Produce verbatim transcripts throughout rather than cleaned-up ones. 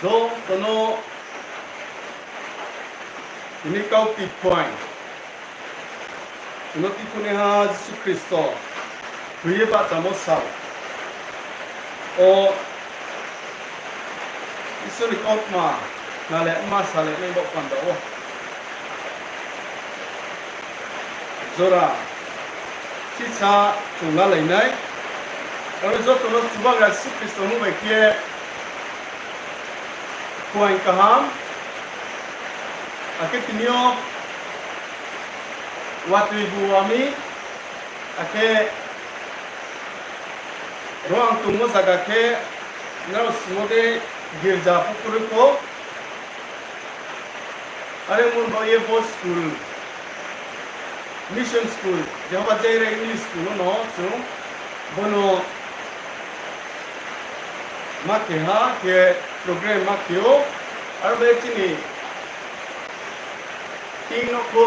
Joto no tini kau ti phuaing. Chung no tikhonaiha Jisu Khristo thoi ye bahchamo sal wo Isor ni kautma khna le ma sa le nai baoh panda wo jora sisa chung lalai nai. Aro joto no Chubagra Jisu Khristo ni mmung bai khe phuaing kaham. Akhe tini yo watoi bu ami, akhe ro ang tongmo zaga khe nrao simo de girja pho kroi pho. Are mon bo ye bo school, mission school, Jehovah Jireh English School no chung bono ma khe ha khe program ma khe ou. Aro bai chini ting no kho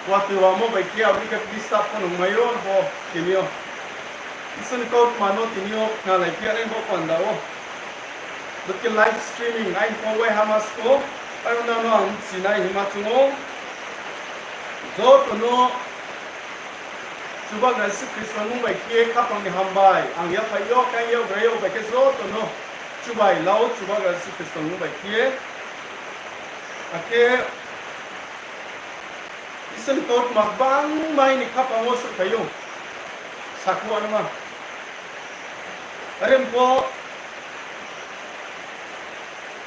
watoi wamo bai khe abo ni khe disturb pho nung mai ou bo tini yo. Isor ni kautma no tini yo khnalai phi ya nai bo panda wo. Bo khe live streaming aini pho waiha ma sko, aro nang no ang bchi nai hima choung ou. Joto no Chubagra Jisu Khristo ni mmung bai khe khaphang ni hambai ang yaphai yo, khe yagra yo bai khe joto no chubai la ou Chubagra Jisu Khristo ni mmung bai khe. Akhe Isor ni kautma gbangma aini khaphang wo souhphai ou. Sakhu anma. Are pho,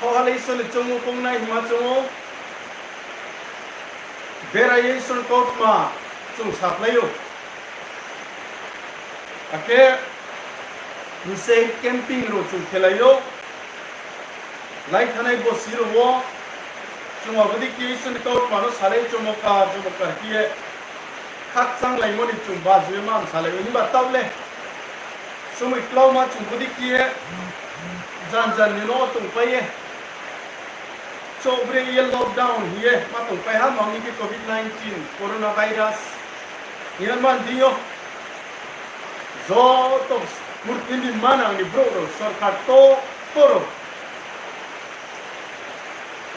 thao ha le Isor ni choungmo phung nai hima choung ou. Bera ye Isor ni kautma chung saphlai ou. Akhe mse camping rao chung khelai ou. Lai thanai bosi rao wo chung abo dei khe Isor ni kautma no salai chomo kar chomo kar khe ye khakchanglaimo ni chung baju ye ma salai ou. Himba taoh le somoi klauma chung bodei khe ye jan jan ni no tongpai ye, chouh bre ye lockdown hing ye ma tongpai ha, mangni khe covid nineteen, coronavirus hing ye man di yo. Joto purthimbi manang ni brouh rao, sorkar to, to rao,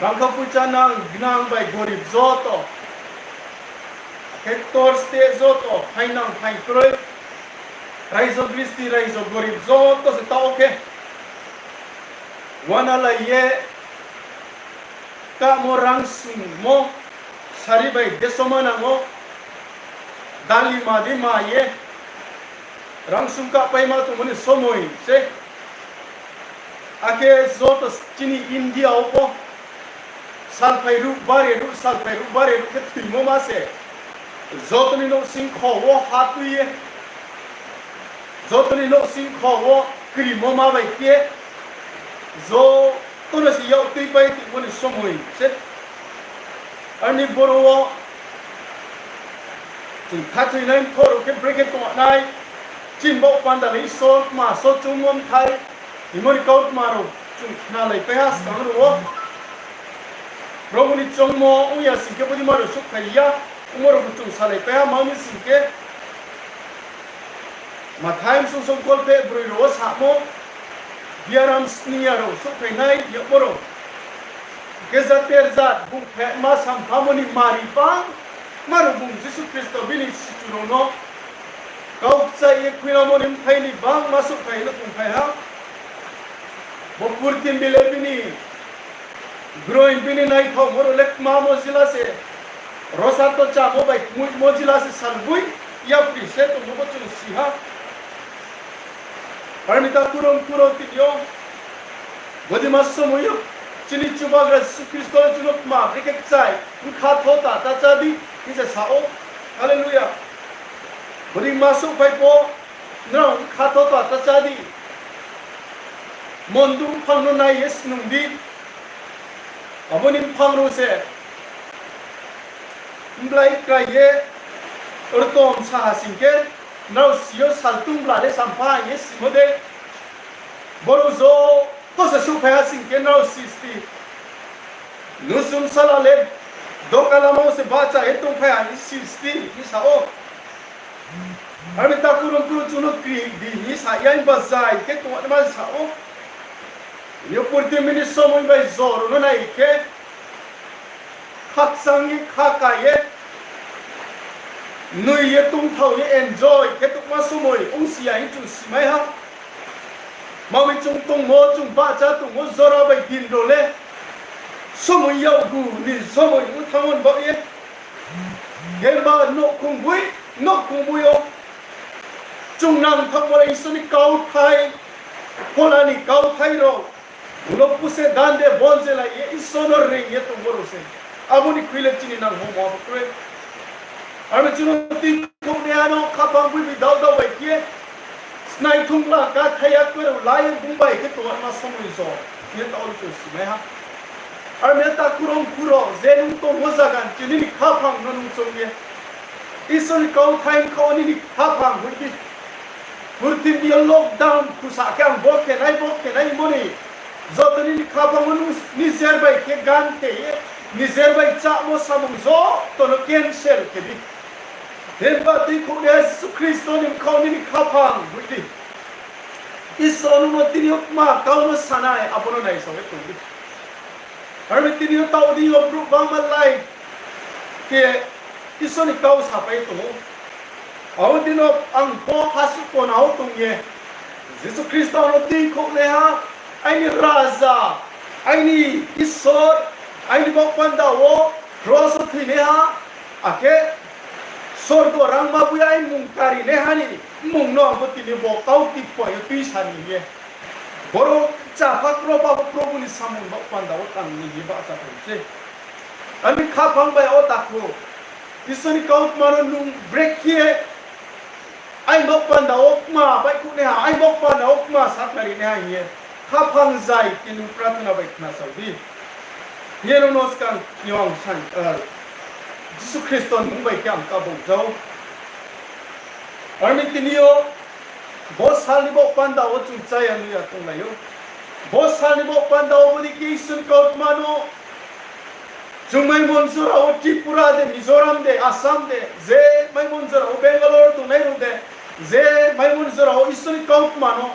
rangkha poicha nang, gnang bai gorib joto, khe ktor steh joto, phainang phaing kroi, raijo gristi, raijo gorib joto se taoh khe uanalai ye, kamo rangsungmo, sari bai deso manang ou, dali ma di ma ye, rangsung kahpaima tongmo ni somoi se. Akhe joto chini India wo pho salphai ruh bare ruh, salphai ruh bare ruh khe thoimo ma se. Joto ni nouhsingkho wo ha tui ye, joto ni nouhsingkho wo krimo ma bai khe, joto no se yak tuipai tongmo ni somoi se. Arni boro wo chung khathoinai mthoh rao khe brekhe tong nai, chini baoh panda ni Isor kma so choungmo mthai, himo ni kautma rao chung khnalaipai ha skang rao wo. Probu ni choungmo ong ya sing khe bodei ma rao souhphai ya, omo rao bo chung salaipai ha, ma mi sing khe Mathai bsung song kolpheh broi rao wo samo, biaram sning ya rao souhphai nai yagmo rao. Khe jater jat bung phehma samphamo ni mari bangma rao bung Jisu Khristo bini sichu rao no kau kchaih ye khuinamo ni bthai ni bangma souhphai no tongphai ha. Bo purthimbi le bini groing, bini naithaomo rao le kma mojila se, rosa to chámo bai kmui mojila se salboi yapri se tongmo bo chung si ha. Are mi ta kurung kurung tini yo, bodei ma somoi yo chini Chubagra Jisu Khristo le chung no kma brekhe kchai, bkha tho ta, ta chá di, hing se sa ou. Hallelujah. Bodei ma souhphai pho, nrao bkha tho ta, ta chá di. Mondu mphang no nai ye snung di. Abo ni mphang rao se mblai krai ye rtom sa ha sing khe, nrao si yo saltung bla le sampha hing ye simo de. Boro joto se souhphai ha sing khe nrao si sti. Nusum sala le doka lama wo se bahcha ye tongphai ha hing si sti, hing sa ou. Are mi ta kurung kurung chung no kri di hing sa ya, himba zai khe tongma sa ou. Yo purthimbi ni somoi bai jora no nai khe, khakchang ye, khaka ye, nui ye, tongthao ye, enjoy khe tongma somoi ongsi ya hing chung simai ha. Mami chung tongmo, chung bahcha tongmo jora bai din rao le, somoi yakgu ni somoi ong thanng ou ni baoh ye. Himba nouhkhong boi, nouhkhong boi yo chung nang thanngmo le Isor ni kauthai, phola ni kauthai rao, bung no puse dan de bon je lai ye Isor no reing ye tongmo rao se. Abo ni khui le chini nang homo abo kroi. Are mi chung no tuikhouhnaiha no khaphang boi bi dao dao bai khe, snai thungla kathai ya kroi rao la ye bung bai khe tongma somoi jo, hing ye taoh chung simai ha. Are mi ta kurung kurung je nung tongmo zaga ni chini ni khaphang no nung choung ye, Isor ni kauthai kha wo nini khaphang hoih di. Purthimbi yo lockdown khusa khe ang bo khe nai, bo khe nai hingmo ni, joto nini khaphang wo nung nijer bai khe gan khe ye, nijer bai chámo samung joto no cancel khe di. Himba tuikhouhnaiha Jisu Khristo ni bkha wo nini khaphang hoih di. Isor nung no tini yo kma kau no sanai, abo no naisao ye tong di. Are mi tini yo taoh di yo brouh bangma live khe Isor ni kau sapai tong ou. Abo dei no ang pho hasuh kona wo tong ye Jisu Khristo no tuikhouhnaiha, aini Raja, aini Isor, aini baoh panda wo kros wo thoinaiha, akhe sorgo rangma boi aini mmung karinaiha ni mmung no ang bo tini bo kau tipa yo tuisa ni hing ye, boro chapha kropa bo Probhu ni samung baoh panda wo tang ni hing ye bahcha tong se. Aini khaphang bai wo takhu, Isor ni kautma no nung brekhe aini baoh panda wo kma baihkhouhnaiha, aini baoh panda wo kma sakhnari naiha hing ye khaphang zai khe nung prarthana bai khnasao di. Hing ye nung no skang yo ang sa, Jisu Khristo ni mmung bai khe ang kabau jao. Are mi tini yo bo sal ni baoh panda wo chung cháya nuya tonglai ou. Bo sal ni baoh panda wo bodei khe Isor ni kautma no chung Maimonjora wo, Tripura de, Mizoram de, Assam de, je Maimonjora wo, Bangalore tongnai rao de, je Maimonjora wo Isor ni kautma no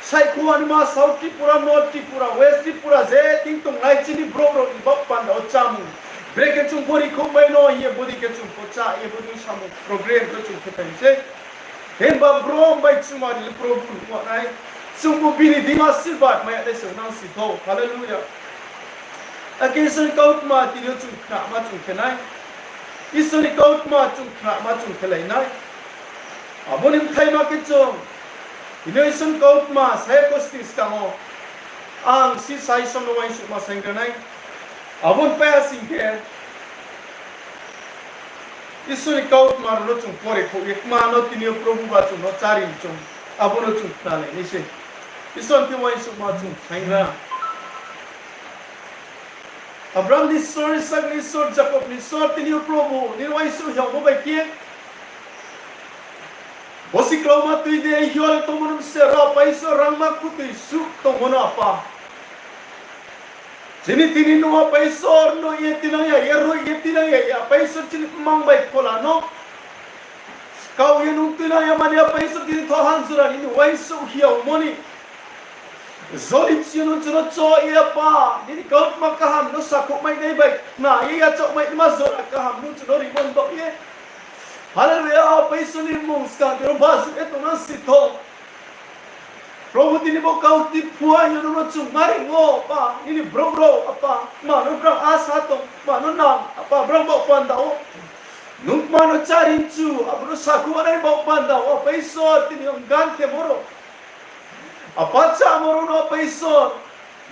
saikho ani ma South Tripura, North Tripura, West Tripura, je thing tongnai chini brouh rao ni baoh panda wo chámung brekhe chung pho rikhouhmai no hing ye bodei khe chung pho chá ye bodei samung program khe chung khe phai se. Himba brom bai chumari le Probhu nuh nai. Chungbu bini deing asirbad mai ya nai se nang si thou. Hallelujah. Akhe Isor ni kautma tini yo chung khnama chung khe nai. Isor ni kautma chung khnama chung khelai nai. Abo ni bthaima khe chung tini yo Isor ni kautma sa ye kosni skang wo ang sisai som no uaingsouhma sainggra nai. Abo ni pai ha sing khe Isor ni kautma rao no chung pore khouh ye kma no tini yo Probhu ba chung no chári chung, abo no chung khnalai nai se. Isor ni thing uaingsouhma chung saingra. Abraham ni Isor, Isak ni Isor, Jakob ni Isor, tini yo Probhu nini uaingsouh hiaomo bai khe bo siklauma tui de hiol tongmo no se rao apa Isor rangma khutoi suh tongmo no apa. Chini tini nung apa Isor no ye tinang ya, ye roi ye tinang ya, ye apa Isor chini mmang bai phola no kau ye nung tuinang ya mani apa Isor tini thohan jora nini uaingsouh hiaomo ni jolip si yo nung chung no cho ye apa, nini kautma kaham no sakhouhmai nai bai khna ye yachaohmai naima jora kaham nung chung no rimo ni baoh ye. Hallelujah, apa Isor ni mmung skang tini yo bajuh ye tongnang si thou. Probhu, tini bo kau ti phuaing yo nung no chung mari ngo, Apa, nini brouh rao, Apa, ma no brang asa tong, ma no nang, Apa, brang baoh panda wo. Nung ma no chári mchu, abo no sakhouh nai baoh panda wo, Apa Isor, tini yo ganthe mo rao. Apa, chámo rao no, Apa Isor,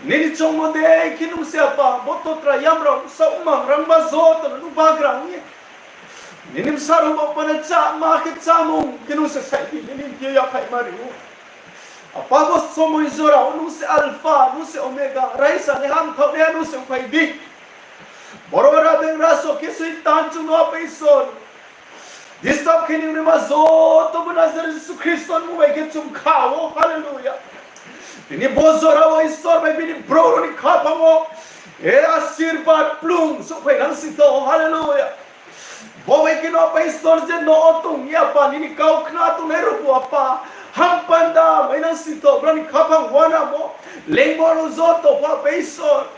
nini choungmo dei khe nung se, Apa, bo totra yamrao, bsaoh mmang rangma joto no nung bagra ong ye, nini bsa rao baoh panda cháma khe chámung khe nung se saih di, nini thing yo yaphaihma ri ou. Apa, bo somoi jora wo nung se Alpha, nung se Omega, raisa ni hamthaoh nai nung se ongphai di. Boro rade raso khe Soitan chung no, Apa Isor, disturb khe ni ongnaima joto bo Nazareth Jisu Khristo ni mmung bai khe chung kha ou. Hallelujah. Tini bo jora wo Isor bai bini brouh rao ni khaphang wo, e asirbad kplung souhphai nang si tho. Hallelujah. Bo bai khe no, Apa Isor, je no wo tong ye, Apa, nini kau khna tongnai rao bu, Apa, ham panda mai nang si tho, brao ni khaphang uanamo, lengmo rao joto pho, Apa Isor,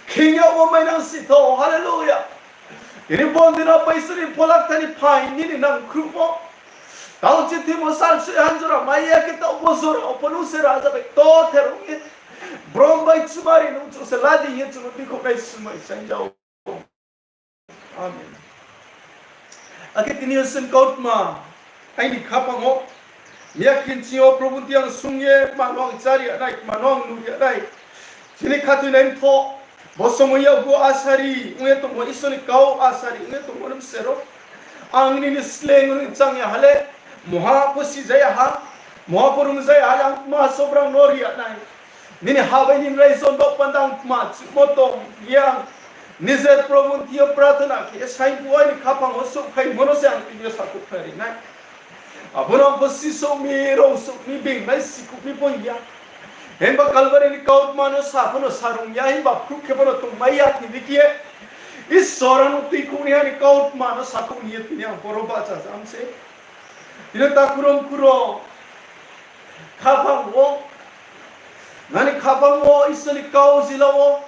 khing yagmo mai nang si tho. Hallelujah. Tini bo din, Apa Isor, ni phola kthar ni phaing nini nangkhruhmo, tau chithimo sal soi hanjora mai ya khe, tau bo jora wo pho nung se raja bai kto ther ong ye, brom bai chumari nung chung se la di hing ye chung no tuikhouh nai somoi saing ja ou. Amen. Akhe tini yo Isor ni kautma aini khaphang wo, miya khinching yo Probhu ni thing yo ang sung ye, tma no ang chári ya nai, tma no ang nuh ya nai. Chini khathoinai mthoh, bo somoi yakgu asari ong ye tongmo, Isor ni kau asari ong ye tongmo ni bsero, ang nini sleing ri chang ya ha le, moha pho sija ya ha, moha pho rungja ya ha le, ang tma sobrang no ri ya nai. Nini ha bai nini raisa ni baoh panda ang tma chumo tong ya. Nijer Probhu ni thing yo prarthona khe ye saing bu aini khaphang wo souhphaimo no se ang tini yo sakhouh khnari nai. Abo no ang pho sisouh mi, rosouh mi, beingnai sikhouh mi pho hing ya. Himba Kalvari ni kautma no sa pho no sarung ya, himba phruh khe pho no tongmai ya, tini khe Isor ang no tuikhouh ni ha ni kautma no sakhouh ni ye tini ang boro bahcha jam se. Tini takhu rao mkhu rao, khaphang wo, nani khaphang wo Isor ni kau jila wo,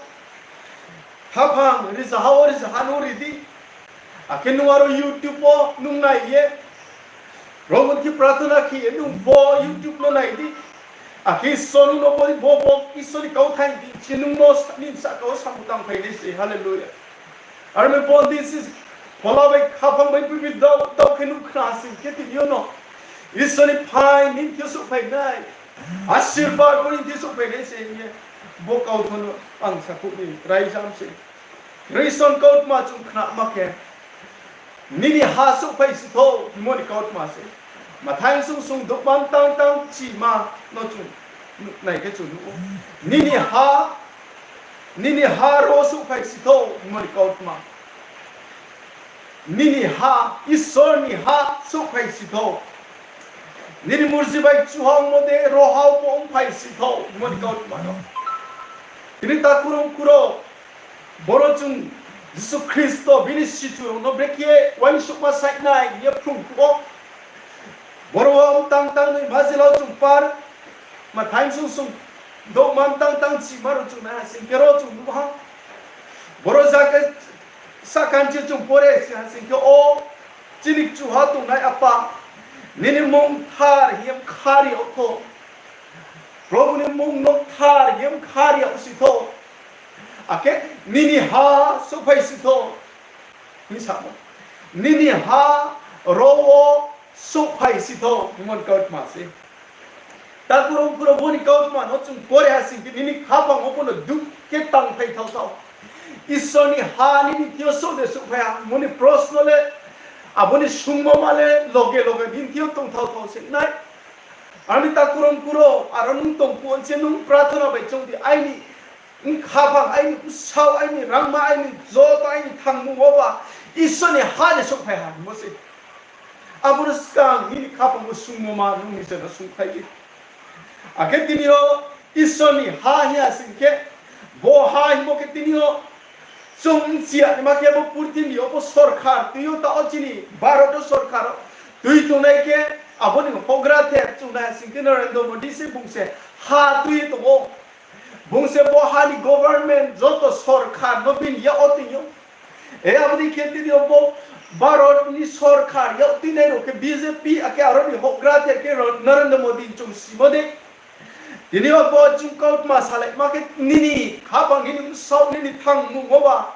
khaphang rizaha wo rizaha nung ri di. Akhe nung aro YouTube wo nung nai ye, Probhu ni thing prarthona khe ye nung bo YouTube no nai di. Akhe Isor nung no bo, bo, bo Isor ni kau thaih di, se nung no sa-, nini sahka wo samung tangphai nai se. Hallelujah. Aro mi bo din se phola bai khaphang bai phuibi dao, dao khe nung khna sing khe tini yo no Isor ni phaing nini thing yo souhphai nai. Asirbad bo nini thing yo souhphai nai se hing ye, bo kautma no ang sakhouh ni raisa mi se. Isor ni kautma chung khnama khe, nini ha souhphai si thou hingmo ni kautma se. Mathai sung sung douhma mtang tang chima no chung nai khe chung nuh ou. Nini ha, nini ha ro souhphai si thou hingmo ni kautma. Nini ha, Isor ni ha souhphai si thou. Nini murji bai kchuha ongmo de ro ha wo pho ongphai si thou hingmo ni kautma no. Tini takhu rao mkhu rao, boro chung Jisu Khristo bini sichu rao no brekhe uaingsouhma saih nai hing ye phrung phuh ou. Boro wo mtang tang noi ma jila wo chung par, Mathai sung sung douhma mtang tang chima rao chung nai ha sing khe ro chung nuh ha. Boro zaga sakanchi chung pore si ha sing khe, o chini kchuha tongnai Apa, nini mmung kthar hing ye mkhari yag thou. Probhu ni mmung no kthar hing ye mkhari yag si thou. Akhe nini ha souhphai si thou. Hing samo. Nini ha ro wo souhphai si thou hingmo ni kautma se. Takhu rao mkhu rao, bo ni kautma no chung pore ha sing khe nini khaphang wo pho no duh khe tangphai thao thao. Isor ni ha nini thing yo souh de souhphai ha hingmo ni prosno le, abo ni sungmo ma le loge loge nini thing yo tong thao thao se nai. Ani takhu rao mkhu rao, aro nung tong phuh se nung prarthona bai choung di, aini khaphang, aini bsaoh, aini rangma, aini joto, aini thangmung wo ba Isor ni ha de souhphai ha hingmo se. Abo no skang nini khaphang wo sungmo ma nung nije no sungkhlai di. Akhe tini yo Isor ni ha hing ya sing khe, bo ha hingmo khe tini yo chung bchi ya naima khe bo purthimbi yo bo sorkar tui ou, taoh wo chini Bharot wo sorkar tui tongnai khe, abo ni houhgrather chung nai ha sing khe Narendra Modi se, bung se ha tui ye tong ou. Bung se bo ha ni government joto sorkar no bini yak wo toing ou. E abo dei khe tini yo bo Bharot ni sorkar yak tuinai rao khe B J P, akhe aro ni houhgrather khe Narendra Modi chung simo de. Tini yo bo chung kautma salaima khe nini khaphang, nini bsaoh, nini thangmung wo ba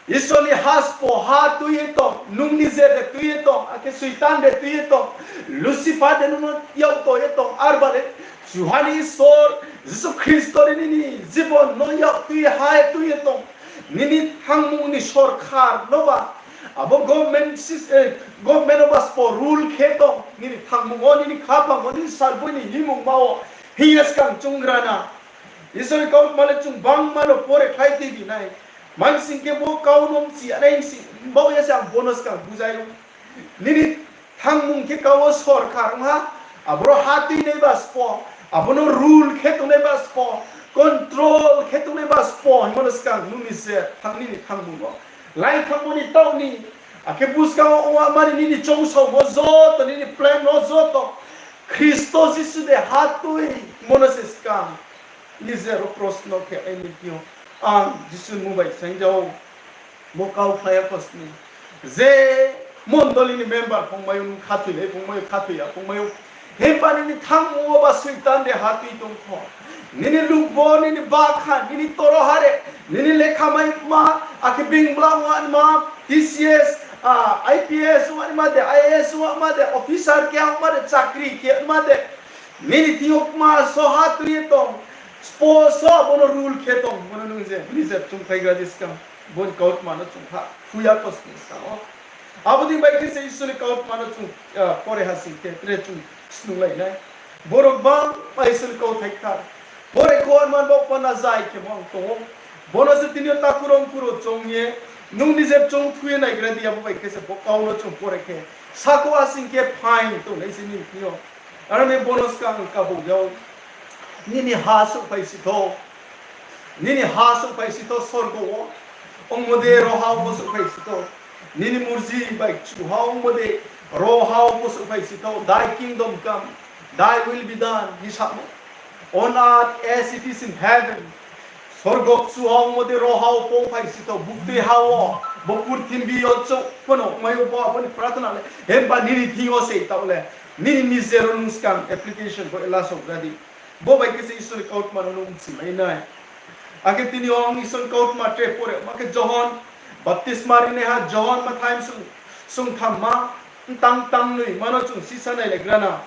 Isor ni haspo ha tui ye tong, nung nijer de tui ye tong, akhe Soitan de tui ye tong, Lucifer de nung no yak to ye tong, arba le Chuha ni Isor Jisu Khristo de nini jibon no yak tui ye, ha ye tui ye tong. Nini thangmung ni sorkar no ba, abo government sys-, eh, government no ba spo rule khe tong, nini thangmung wo, nini khaphang wo, nini salboi ni himungma wo, hing ye skang chung gra na. Isor ni kautma le chung bangma no pore khlai tuibi nai. Mansing khe bo kau no mchi ya nai sing, baoh ye se ang bo no skang bujai ou. Nini thangmung khe kau wo sorkar ong ha, aboro ha tuinai ba spo, abo no rule khe tongnai ba spo, control khe tongnai ba spo hingmo no skang nung ni se thang nini thangmung wo. Lai thangmo ni taoh ni, akhe buskang wo ongma ni nini choungsaomo joto, nini plan no joto, Khristo Jisu de ha tuimo no se skang. Nijer wo prosno khe ai ni thing yo, ang Jisu ni mmung bai saing ja ou. Bo kau khlai ya kosni. Je mondoli ni member phungmai ou, nung khathoilai phungmai ou, khathoi ya phungmai ou. Himba nini thangmung wo ba Soitan de ha tui tong pho, nini lukbo, nini bakha, nini toro hare, nini lekha maima, akhe bingla ongma, T C S, ah, I P S ongma de, I A S ongma de, officer khe ongma de, chakri khe ongma de, nini thing yo kma so ha tui ye tong, spo so abo no rule khe tong, bo no nung je, nini je chung phaigra di skang, bo ni kautma no chung ha, phuya kosni skang wo. Abo dei bai khe se Isor ni kautma no chung, ah, pore ha sing khe, tre chung snunglai nai. Borok bangma Isor ni kauthai kthar pore khe ongma bo pana zai khe mang tong ou. Bo no se tini yo takhurong phuro choung ye, nung nijer choung thu ye naigra di, abo bai khe se bo kau no chung pore khe, sako asing khe phaing tongnai se nini thing yo. Aro ni bo no skang kabau yag ou. Nini ha souhphai si thou. Nini ha souhphai si thou sorgo wo. Ongmo de ro ha wo pho souhphai si thou. Nini murji bai kchuha ongmo de ro ha wo pho souhphai si thou. Thy kingdom come, thy will be done, hing samo. On earth as it is in heaven. Sorgo kchuha ongmo de ro ha wo pho ongphai si thou. Buktui ha wo, bo purthimbi yo chouh pho no ongmai ou bo, abo ni prarthana le. Himba nini thing yo se taoh le. Nini nijer wo nung skang application pho ela souhgra di. Bo bai khe se Isor ni kautma no nung bchimai nai. Akhe tini yo ang Isor ni kautma tre pore, ma khe Johon, baptisma rinaiha Johon, Mathai sung, sungthamma, mtang tangnoima no chung sisa nailaigra na.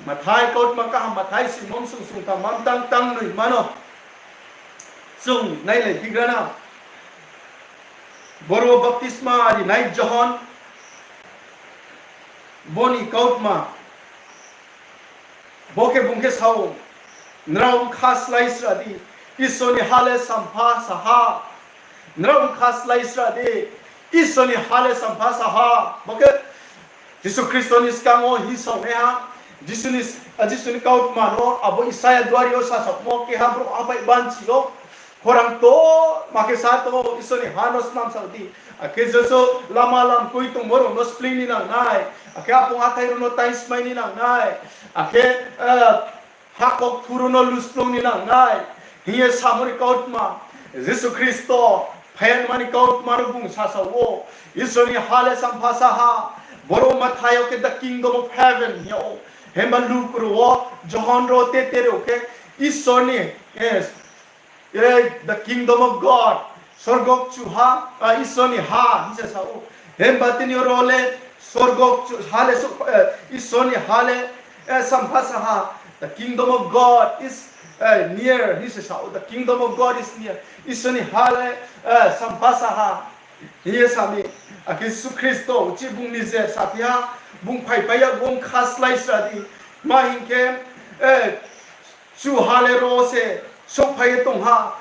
Mathai kautma kaham, Mathai simo sung sungthamma, mtang tangnoima no chung nailai phigra na. Boro baptisma rinai Johon, bo ni kautma, bo khe bung khe sa ou, nrao bkha slái sra di, Isor ni ha le sampha sa ha. Nrao bkha slái sra di, Isor ni ha le sampha sa ha. Bo khe Jisu Khristo ni skang wo hing saonaiha, Jisu ni, Jisu ni kautma no abo Isaia duari yo sasaomo keha brouh aphai banchi yo, khorang to ma khe sa tong ou, Isor ni ha no snam sao di. Akhe jesuh lama lamkoi tongmo rao no spleing ni nang nai, akhe apung athai rao no taismai ni nang nai, akhe, eh, hakhor kthur rao no lusplung ni nang nai, hing ye samo ni kautma, Jisu Khristo phai ya nma ni kautma no bung sasao ou, Isor ni ha le sampha sa ha, boro Mathai yo khe the kingdom of heaven hing yag ou, himba Luk rao wo, Johon rao wo, Peter rao khe Isor ni, eh, Eh, the kingdom of God, sorgo kchuha, ah, Isor ni ha hing se sa ou. Himba tini yo ro le sorgo kchu-, ha le so-, eh, Isor ni ha le, eh, sampha sa ha. The kingdom of God is, eh, near hing se sa ou. The kingdom of God is near. Isor ni ha le, eh, sampha sa ha hing ye sa mi. Akhe Jisu Khristo uchih bung nije saphi ha, bung phaipai ya, bung kha slái sra di. Ma hing khe, eh, Kchuha le ro se souhphai ye tong ha.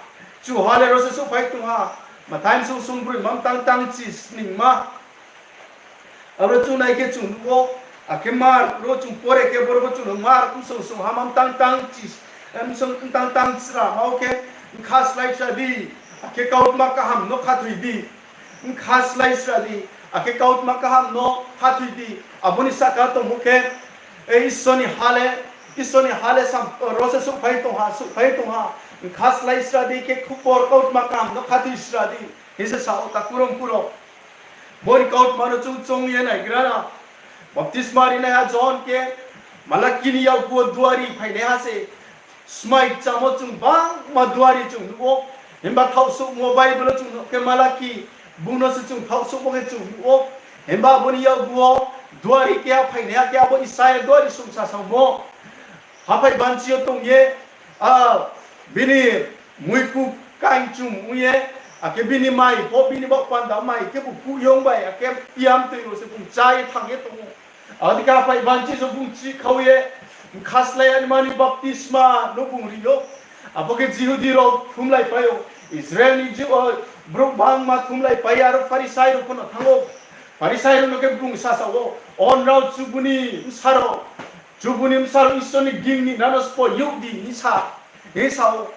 Kchuha le ro se souhphai tong ha. Mathai bsung sungbroi, mtang tangchi sningma. Abo chung nai khe chung nuh ou, akhe Mark ro chung pore khe boro bo chung nuh, Mark bsung sungha, mtang tangchi, mtang tangchra ma wo khe, bkha slái sra di, akhe kautma kaham no khathoi di. Bkha slái sra di, akhe kautma kaham no khathoi di. Abo ni sahka tongmo khe, e, Isor ni ha le, Isor ni ha le sam, ro se souhphai tong ha, souhphai tong ha. Bkha slái sra di, khe khupor kautma kaham no khathoi sra di, hing se sa ou, takhurong phuro. Bo ni kautma no chung choung ye naigra na. Baptisma rinaiha Johon khe Malaki ni yakgu wo duari phainaiha se. Smai kchamo chung bangma duari chung nuh ou. Himba thaohsouhmo Bible wo chung nuh khe Malaki, bung no se chung thaohsouhmo khe chung nuh ou. Himba abo ni yakgu wo duari keha phainai, akhe abo Isaia duari sungsa saomo. Haphai banchi yo tong ye, a, bini muiku kaing chung ong ye, akhe bini mai pho, bini baoh panda mai khebu kuhyong bai, akhe yamtoi rao se bung chá ye thanng ye tong ou. Abo dei khe haphai banchi yo bung chihkhau ye, bkha slái ya ni mani baptisma no bung ri ou. Abo khe Jihudi rao thumlaipai ou. Israel ni Ju-, o, brouh bangma thumlaipai ye aro Pharisai rao pho no thanng ou. Pharisai rao no khe bung sasa ou, O nrao, Chubu ni bsa rao, Chubu ni bsa rao, Isor ni deing ni nano sbo youh di, hing sa, hing sa ou.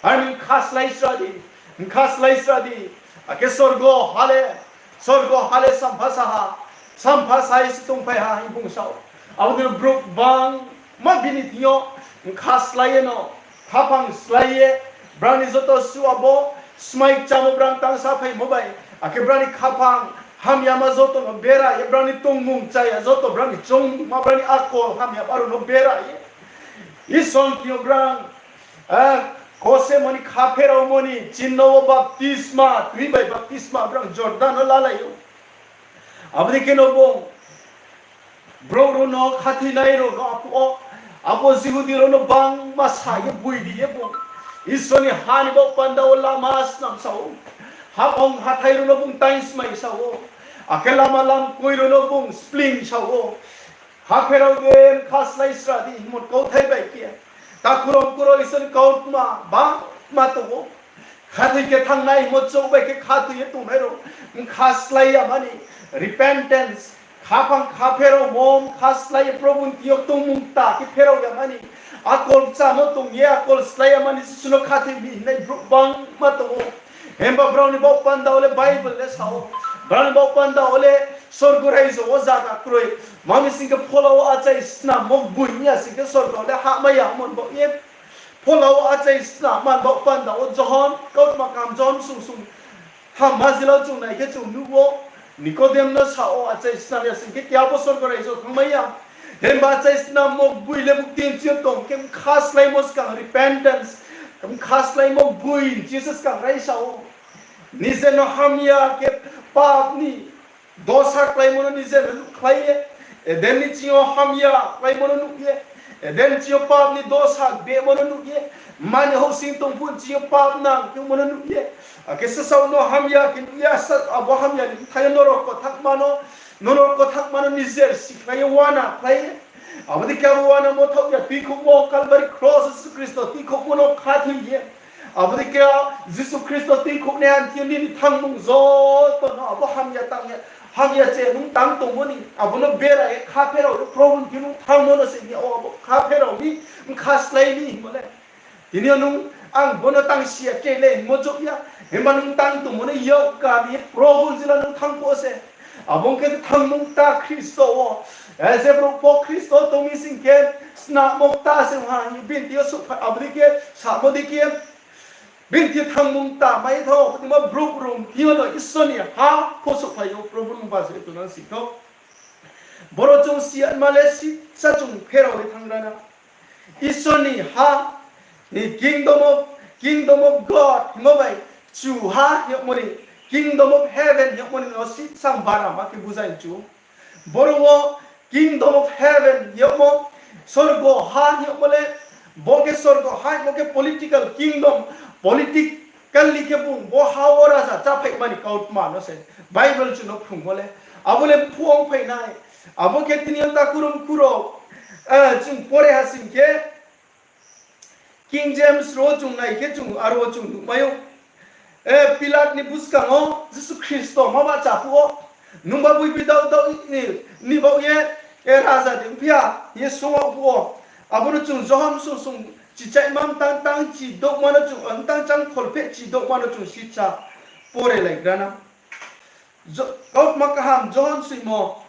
Ar ni bkha slái sra di, bkha slái sra di. Akhe sorgo ha le, sorgo ha le sampha sa ha, sampha sa ye se tongphai ha, hing bung sa ou. Abo dei brouh bangma bini thing yo bkha slái ye no, khaphang slái ye, brao ni joto su abo smai kchamo brao tang saphaimo bai, akhe brao ni khaphang hamyama joto no bera ye, brao ni tongmung chaya joto, brao ni choungmungma, brao ni akol hamyama rao no bera ye, Isor ni thing yo brao, eh, kosemo ni kha pheraomo ni chinno wo baptisma, tui bai baptisma brao Jordan no lalai ou. Abo dei kheno bung brouh rao no, khathoinai rao no aphuh wo, abo Jihudi rao no bangma sa ye boi ri ye bung Isor ni ha ni baoh panda wo lama snam sa ou. Haphang hathái rao no bung taingsmai sa ou. Akhe lama lamkoi rao no bung spling sa ou. Kha pherao di, bkha slái sra di, hingmo kauthai bai khe. Takhu rao mkhu rao, Isor ni kautma bangma tong ou. Khathoi khe thanngnai hingmo chouh bai khe khathoi ye tongnai rao, bkha slái yama ni, repentance, khaphang kha pheraomo, bkha slái ye Probu ni thing yo tongmung kta khe pherao yama ni, akol kchamo tong ye akol slái yama ni Jisu no khathoi mi hingnai brouh bangma tong ou. Himba brao ni baoh panda wo le Bible le sa ou, brao ni baoh panda wo le sorgo raijo wo zaga kroi. Tma mi sing khe phola wo achai snammo boi hing ya sing khe sorgo le hahmai ya hingmo ni baoh ye. Phola wo achai snamma ni baoh panda wo Johon, kautma kaham Johon sung sung thamma jila wo chung nai khe chung nuh ou, Nikodem no sa ou, achai snam ya sing khe keha bo sorgo raijo thanngmai ya. Himba achai snammo boi le buktui nching yo tong khe bkha sláimo skang repentance, bkha sláimo boi nching yo se skang raisa ou. Nije no hamya khe pap ni dosa kláimo no nije no nuhkhlai ye, Eden ni ching yo hamya kláimo no nuh ye, Eden ching yo pap ni dosa bemo no nuh ye, mani houhsing tong phuh ching yo pap nang khemo no nuh ye, akhe sasaoh no hamya khe nuh ye, abo hamya ni bthai yo norok kothaohma no, norok kothaohma no nije sikhlai ye uana khlai ye. Abo dei khe abo uanamo thaoh ya tuikhouhmo Kalbari kros wo Jisu Khristo tuikhouhmo no khathoi ye. Abo dei khe Jisu Khristo tuikhouhnai ha ni thing yo nini thanngmung joto no abo hamya tang ye, hamya che nung tang tongmo ni, abo no bera ye kha pherao ye Probu ni thing yo nung thanngmo no se hing ya, o abo kha pherao mi, bkha slái mi hingmo le. Tini yo nung ang bo no tang si ya khe le hingmo chouh ya. Himba nung tang tongmo no yak kami ye Probu jila nung thanng pho se. Abo ong khe thanngmung kta Khristo wo. Eh, je brouh pho Khristo tong mi sing khe, snammo kta se ha, bini thing yo souhphai, abo dei khe, samo dei khe, bini thing yo thanngmung kta mai thao, abo dei ma brouh rung thing yo no Isor ni ha pho souhphai ou, Probu nung ba se tongnang si thou. Boro chung si ya ma le sisa chung pherao ye thanng ra na. Isor ni ha, ni kingdom of, kingdom of God hingmo bai, kchuha hingmo ni, kingdom of heaven hingmo ni no sisa bara ma khe bujai chu. Boro wo kingdom of heaven hingmo, sorgo ha hingmo le, bo khe sorgo ha hingmo khe political kingdom, politically khe bung bo ha wo raja cháphaima ni kautma no se Bible chung no phrungmo le. Abo le phuh ong phai nai. Abo khe tini yo takhu rao mkhu rao, eh, chung pore ha sing khe, King James rao chung nai khe chung aro chung nuhmai ou. Eh, Pilat ni buskang wo Jisu Khristo ma bahcha phuh wo, nungba boi bi daoh daoh ni, ni baoh ye, eh, raja de ongphi ya hing ye sung yag phuh wo, abo no chung Johon sung sung chichaihma mtang tang chi douhma no chung, mtang chang kholpheh chi douhma no chung sisa pore lai gra na. Jo-, kautma kaham Johon soimo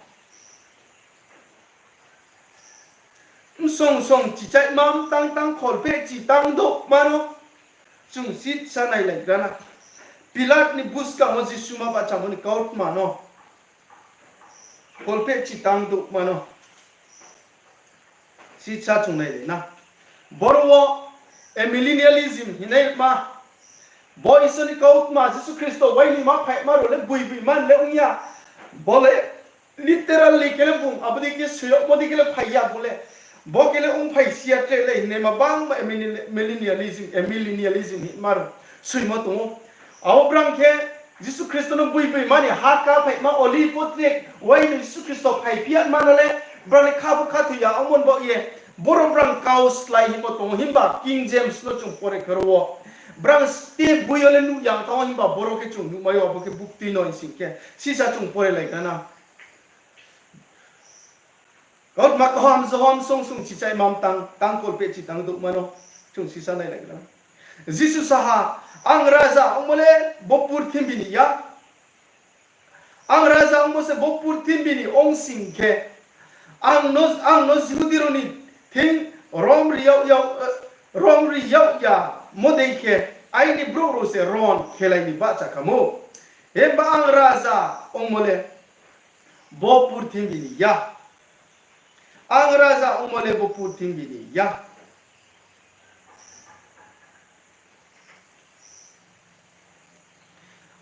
msong song chichaihma mtang tang kholpheh chi tang douhma no chung sisa nailai gra na. Pilat ni buskang wo Jisu ma bahchamo ni kautma no, kholpheh chi tang douhma no sisa chung nailai na. Boro wo Amillennialism hingnaima, bo Isor ni kautma Jisu Khristo uaini ma phaima rao le boiboi man le ong ya. Bo le literally khe le bung abo dei khe soi yagmo dei khe le phai ya bo le. Bo khe le ongphai si ya tre le hingnaima bangma amillennialism, amillennialism hingma rao soimo tong ou. Abo brang khe Jisu Khristo no boiboi mani ha kaphaima Olive trek uaini Jisu Khristo phaiphi ya ma no le, brang le kha bo khathoi ya ongmo ni baoh ye, boro brang kau slái hingmo tong ou, himba King James no chung pore khe ro wo brang ste boi yo le nuh ya thanng ou, himba boro khe chung nuhmai ou, abo khe bukti no hing sing khe sisa chung pore lai kha na. Kautma kaham Johon song sung chichai mam tang, tang kolpeh chi tang douhma no chung sisa nai lai kha na. Jisu sa ha, ang raja ongmo le bo purthimbi ni ya. Ang raja ongmo se bo purthimbi ni ong sing khe, ang no, ang no Jihudi rao ni thing rom ri yag yag, rom ri yag yamo dei khe, aini brouh rao se ron khelai ni bahcha kha mo. Himba ang raja ongmo le bo purthimbi ni ya. Ang raja ongmo le bo purthimbi ni ya.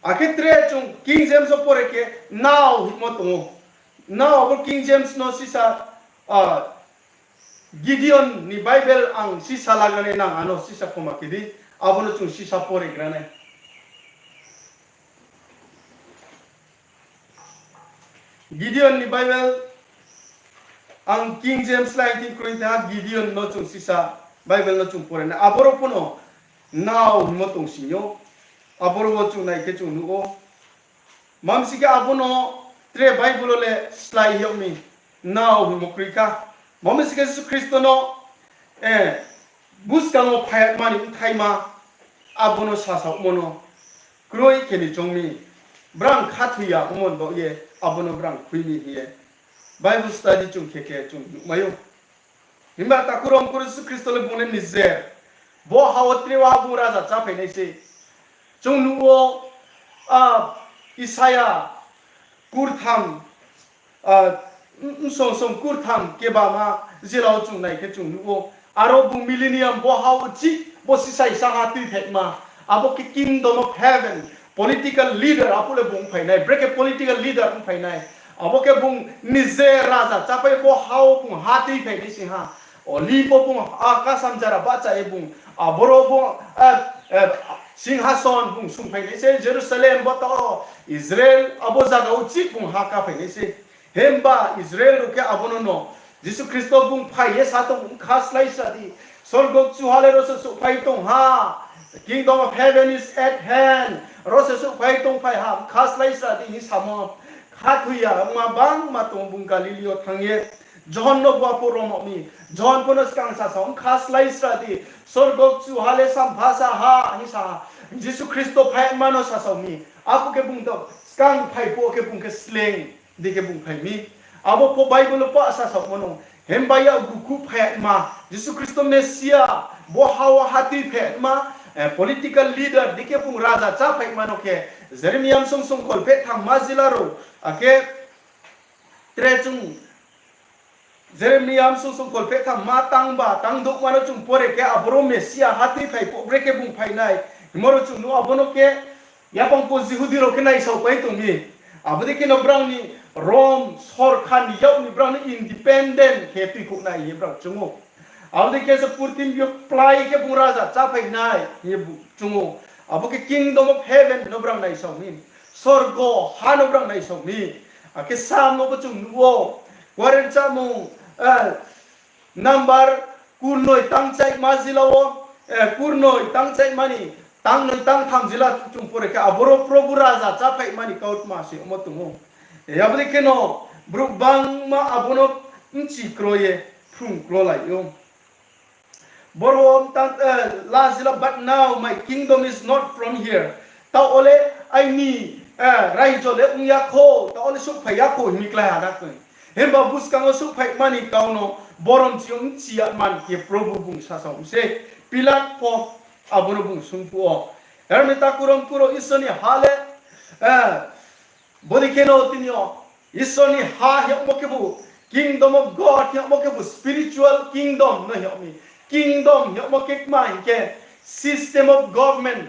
Akhe tre chung King James wo pore khe now hingmo tong ou. Now abo King James no sisa, ah, Gideon ni Bible ang sisa lagra nai, nang ano sisa khoma khe di, abo no chung sisa pore gra nai. Gideon ni Bible, ang King James lai thing kroi tha, Gideon no chung sisa Bible no chung pore nai. Aboro pho no now hingmo tong sing yo. Aboro wo chung nai khe chung nuh ou. Mamsi khe abo no tre Bible wo le slái yag mi now hingmo kroi kha. Mamsi khe Jisu Khristo no, eh, buskang wo phai ya mani bthaima, abo no sasaomo no kroi khe ni choung mi, brang khathoi ya ongmo ni baoh ye, abo no brang khui mi hing ye Bible study chung khe khe chung nuhmai ou. Himba takhu rom kuru Jisu Khristo le bung le nijer bo ha wo tre wo bung raja cháphai nai se. Chung nuh ou, ah, Isaia kurtham, ah, msong song kurtham kebama jila wo chung nai khe chung nuh ou. Aro bung millennium bo ha wo chih bo sisaisa ha tuiphaima. Abo khe kingdom of heaven, political leader aphuh le bung phai nai, brekhe political leader ongphai nai. Abo khe bung nije raja chápai bo ha wo bung ha tuiphai nai sing ha. Olive wo bung, ah, kasam jara bahcha ye bung, aboro bung, eh, eh, singhason bung sungphai nai se Jerusalem bo to Israel abo zaga wo chih bung ha kaphai nai se. Himba Israel rao khe abo no no Jisu Khristo bung phai ye sa tong, bkha slái sra di. Sorgo kchuha le ro se souhphai tong ha. Kingdom of heaven is at hand. Ro se souhphai tongphai ha, bkha slái sra di hing samo. Khathoi ya ongma bangma tong bung Galili yo thanng ye Johon no bua pho romo mi. Johon pho no skang sasao, bkha slái sra di. Sorgo kchuha le sampha sa ha hing sa ha. Jisu Khristo phaima no sasao mi. Aphuh khe bung to skang phai phuh khe bung khe sleing di khe bung phai mi. Abo pho Bible wo pa sasaomo no. Himba yakgu kuh phai ya ma, Jisu Khristo Mesia, bo ha wo ha tuiphai ma, eh, political leader di khe bung raja cháphaima no khe, Jeremia msong song kolpheh thamma jila rao, akhe tre chung Jeremia msong song kolpheh thamma tangba tang douhma no chung pore khe aboro Mesia ha tuiphai phuh brekhe bung phai nai hingmo ro chung nuh ou. Abo no khe yapang pho Jihudi rao khe naisaopai tong mi. Abo dei khe no brang ni Rom sorkar ni yak ni brang no independent khe tuikhouh nai hing ye brang chung ou. Abo dei khe se purthimbi yo plái khe bung raja cháphai nai hing ye chung ou. Abo khe kingdom of heaven no brang naisao mi. Sorgo ha no brang naisao mi. Akhe Sam no bo chung nuh ou. Kuarenchahmung, eh, number kurnoi tangchaima jila wo, eh, kurnoi tangchaima ni tangnoi tangtham jila chung pore khe aboro Probhu raja cháphaima ni kautma se omo tong ou. Eh, abo dei khe no brouh bangma abo no bchi kro ye phrung krolai ou. Boro wo tang, eh, la jila, but now my kingdom is not from here. Taoh wo le aini, eh, raijo le ong ya khou, taoh wo le souhphai ya khou hing mi klái ha na koi. Himba buskang wo souhphaima ni kau no borom chi yo bchi ya man khe Probhu bung sasao mi se. Pilat pho abo no bung sung phuh ou. Hermeta kurom kuro Isor ni ha le, eh, Bodei khe no tini yo Isor ni ha hingmo khebu, kingdom of God hingmo khebu spiritual kingdom no hing mi. Kingdom yagmo khe kma hing khe system of government,